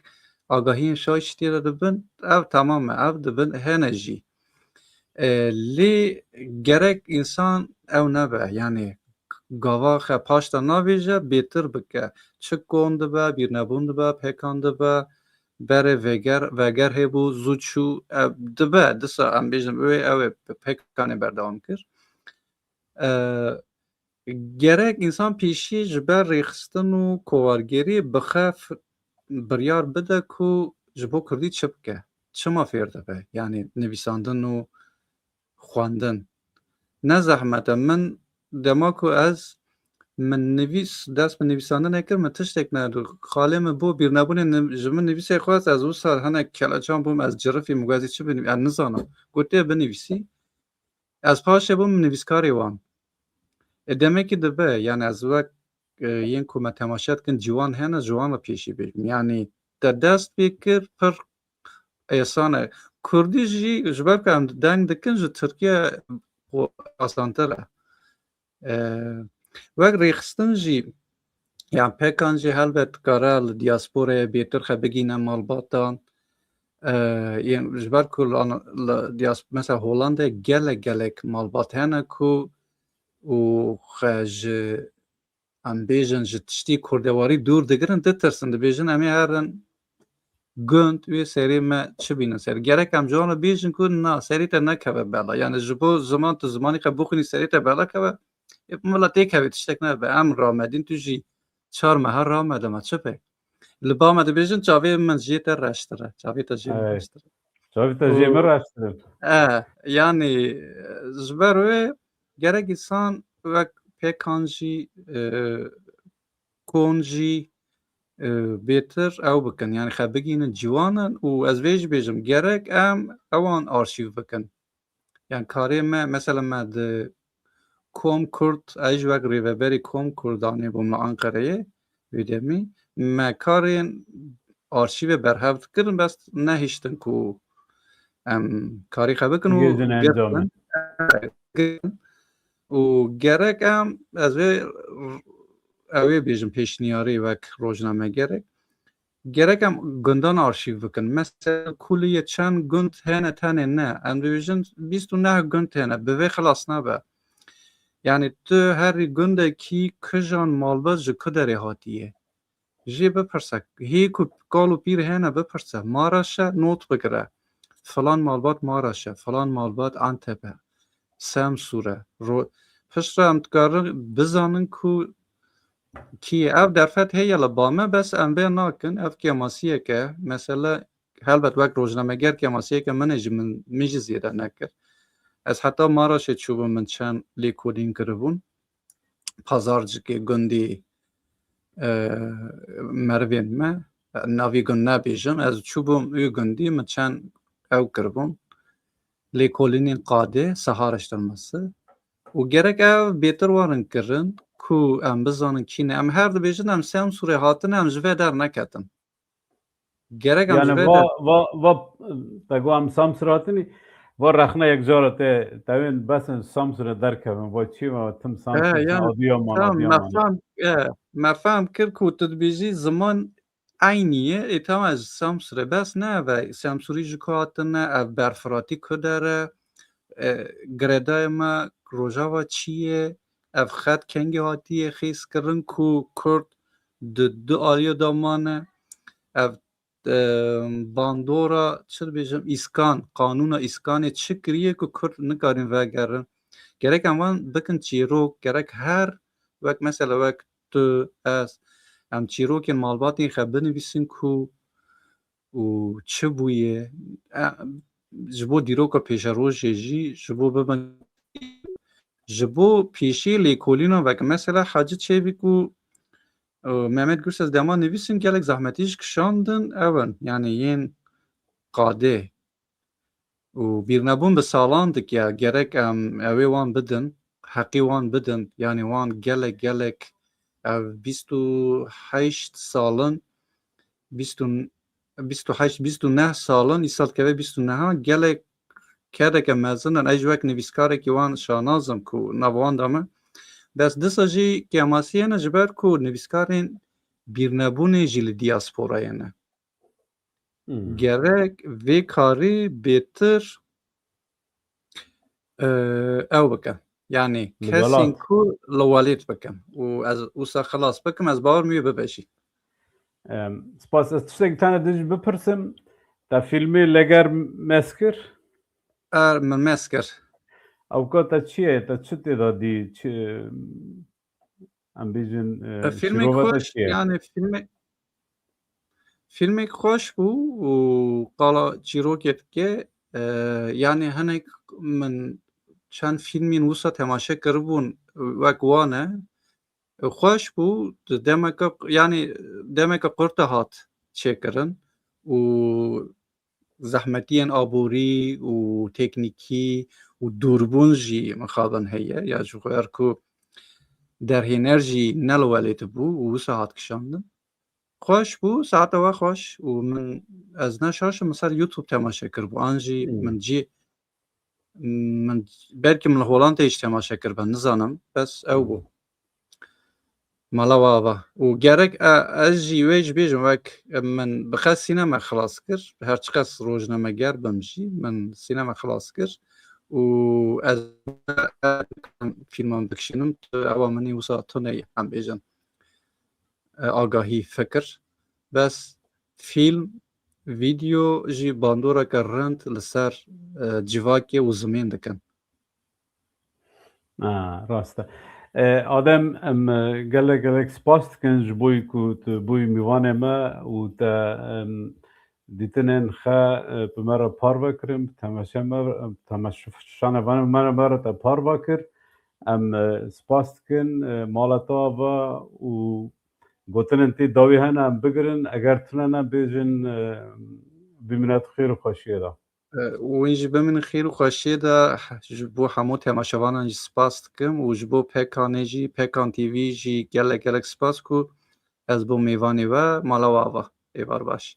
agahiyên şaş tê de dibin, ev temam e, ev dibin, hene jî. E, lê gerek însan ew nebe, yanî gava xe paşta navêje, bêtir bike. Çi kon dibe, bîrnebûn dibe, pêkan dibe, berê veger, veger hêbû, zû çû, e, dibe, disa em bêjin, wê ew ê pêkanê berdewam kir. E, gerek însan pêşî ji ber rêxistin û kowargerî bixe f-, biryar bide ku ji bo kurdî çi bike, çima fêr dibe, yanî nivîsandin û xwendin. Ne zehmet e. Min dema ku ez min nivîs, dest bi nivîsandinê kir, min tiştek ne. Xalê min bû bîrnebûnê ni-, ji min nivîsê xwest, ez wisa hinek keleçan bûm, ez cirifî min gozî çi binivî-, ez nizanim. Gotiye binivîsî. Ez paşê bûm nivîskarê wan. E, demekî dibe, yani ez wek, e, yên ku me temaşe dikin, ciwan hene, ji wan re pêşî bêjim. Yani te dest pê kir, pir êsan e. Kurdî jî ji ber ku em deng dikin, ji Tirkiye asantir e. E, wek rêxistin jî, yan pêkan jî helbet dikare li diasporayê bêtir xe bigîne malbatan. E, yên ji ber ku li ana-, li dias-, mesela Holandayê gelek gelek malbat hene ku û xe ji, em bêjin, ji tiştî kurdewarî dûr digirin, ditirsin, dibêjin em ê herin gund, wê serê me çi bînin ser. Gerek em ji wan re bêjin ku na, serê te nekeve bela. Yani ji bo ziman, tu zimanî xwe bixwînî, serê te bela keve, ê, bila têkevê, tiştek nebe. Em ramedîn, tu jî çar meha ramede, me çi pê? Li ba me dibêjin, çavê min jê te reştir e. Çavê te jê min Evet. reştir e. Çavê te jê min Û reştir e. E, yani, ji ber wê gerek însan wek pêkan jî, e, kon jî, e, bêtir ew bikin. Yani xe bigînin ciwanan û ez vê jî bêjim, gerek em ewan arşîv bikin. Yani karê me, mesela me di Kom Kurd, ez jî wek rêveberî Kom Kurdanê bûm li Anqereyê, wê demî me karên arşîvê berhev dikirin, bes nehiştin ku em karî xe bikin û Girtin encamê. girtin. Û gerek em, ez vê, ew ê bêjim, pêşniyarî wek rojnamegerek, gerek em gundan arşîv bikin. Mesela Kuliyê çend gund hene tenê ne. Em dibêjin bîst û neh gund hene. Bi vê xilas nabe. Yani tu herî gundekî kijan malbat ji ku derê hatiye. Jê bipirse. Hê ku kal û pîr hene bipirse. Maraş e, not bigire. Filan malbat Maraş e, filan malbat Antep e. Semsûr e. Ro-, piştre em dikarin bizanin ku kî ye. Ev derfet heye li ba me, bes em vê nakin. Ev kêmasiyek e. Mesele helbet wek rojnameger kêmasiyek e, min ê jî min, min jî zêde nekir. Ez heta Maraşê çûbûm, min çend lêkolîn kiribûn. Pazarcikê gundî, e, merivên me, navî gund nebêjim, ez çûbûm wî gundî, min çend ew kiribûn. Lêkolînên qadê, sehariştirmesi. Û gerek ev bêtir werin kirin ku em bizanin kî ne. Em her dibêjin em Semsûrê hatine, em ji vê derneketin. Gerek em Yani ji vê va, der- va, va, te got em Samsûr hatinî, va rexne yek cara te, tewên besin Samsûrê derkevin, va çi va tim Samsûr He, yani, adiya man, tamam, adiya me man. Fam, e, me fam kir ku tu dibêjî ziman eynî ye, ê tamam, ez Samsûrê bes ne, ve Samsûrî ji ku hatine, ev berfiratî ku dere, e, girêdayê me Rojava çi ye, ev xet kengî hatiye xêz kirin ku Kurd di du aliya de mane, ev, e, bandora, çi dibêjim, îskan, qanûna îskanê çi kiriye ku Kurd nikarin vegerin. Gerek em wan bikin çîrok, gerek her, wek mesela wek tu, ez, em çîrokên malbatên xwe binivîsin ku û çi bûye, e, ji bo dîroka pêşerojê jî, ji bo bibin, ji bo pêşî lêkolîna veke. Mesela Hacı Çevik û, e, Mehmet Gürses dema nivîsin gelek zehmetî jî kişandin, ew in, yani yên qadê. Û bîrnebûn bi salan dikiya, gerek em ew ê wan bidin, heqî wan bidin, yani wan gelek, gelek, ev bîst û heşt salin, bîst û, bîst û heşt, bîst û neh salin, îsal dikeve bîst û nehan, gelek kedeke mezin in, ez jî wek nivîskarekî wan şanaz im ku nav wan de me. Bes disa jî kêmasiyê ne, ji ber ku nivîskarên bîrnebûnê jî li diasporayê ne. Hmm. Gerek vê karî bêtir, e, ew bikin. Yanî Li kesên welat. Ku li welêt bikin. Û ez wisa xilas bikim, ez bawer min wê bibe jî. Em, spas. Ez tiştek tane din jî bipirsim. Te fîlmê Leger mez kir? Er, min mez kir. Ewka te çi ye? Te çi tê de dî? Çi, em bêjin, e, E, fîlmek şîrova te xweş, çi ye? Yanî fîlmek, fîlmek xweş bû û qala çîrokê dike. E, yanî hinek min çend fîlmên wisa temaşe kiribûn, wek wan e. Xweş bû, di demeke, yanî demeke qurte hat çêkirin û zehmetiyên aborî û teknîkî û dûrbûn jî mixabin heye, ya ji xwe her ku derhêner jî ne li welêt bû û wisa hat kişandin. Xweş bû, saeta we xweş û min, ez ne şaş im, min ser YouTube temaşe kiribû, an jî Hmm. min cî, min, belkî min li Holandê jî temaşe kiribe, nizanim, bes ew bû. Hmm. Mala we ava. Û gerek e, ez jî wê jî bêjim, wek min bi qas sînema xilas kir, her çiqas rojnameger bim jî, min sînema xilas kir û ez fîlman bikişînim, tu ewa min î wisa tune ye, em bêjin, e, agahî, fikir. Bes fîlm, vîdeo jî bandoreke rind li ser, e, civakê û zimên dikin. Ha, rast e. E, Adem, em, e, gelek, gelek spas dikin ji bo ku tu bûyî mîvanê me û te, em, dîtinên xe, e, bi me re parve kirin, bi temaşe me, temaşevanê me re, me re te parve kir. Em, e, spas dikin, e, mala te ava û gotinên tê dawî hene em bigirin, eger tune ne bêjin, e, bimîne tu xêr û xweşiyê de. E, wî jî bimînin xêr û xweşiyê de. Ji bo hemû temaşevanan jî spas dikim û ji bo Pekanê jî, Pekan T V jî gelek gelek spas ku ez bûm mêvanê we, mala we ava. Êvar baş.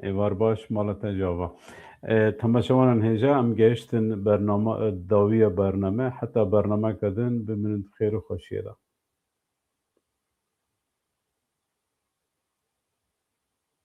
Êvar baş, mala te jî ava. E, temaşevanan hêja em gehiştin bernama, e, dawiya bername, heta bernameke din bimînin xêr û xweşiyê de.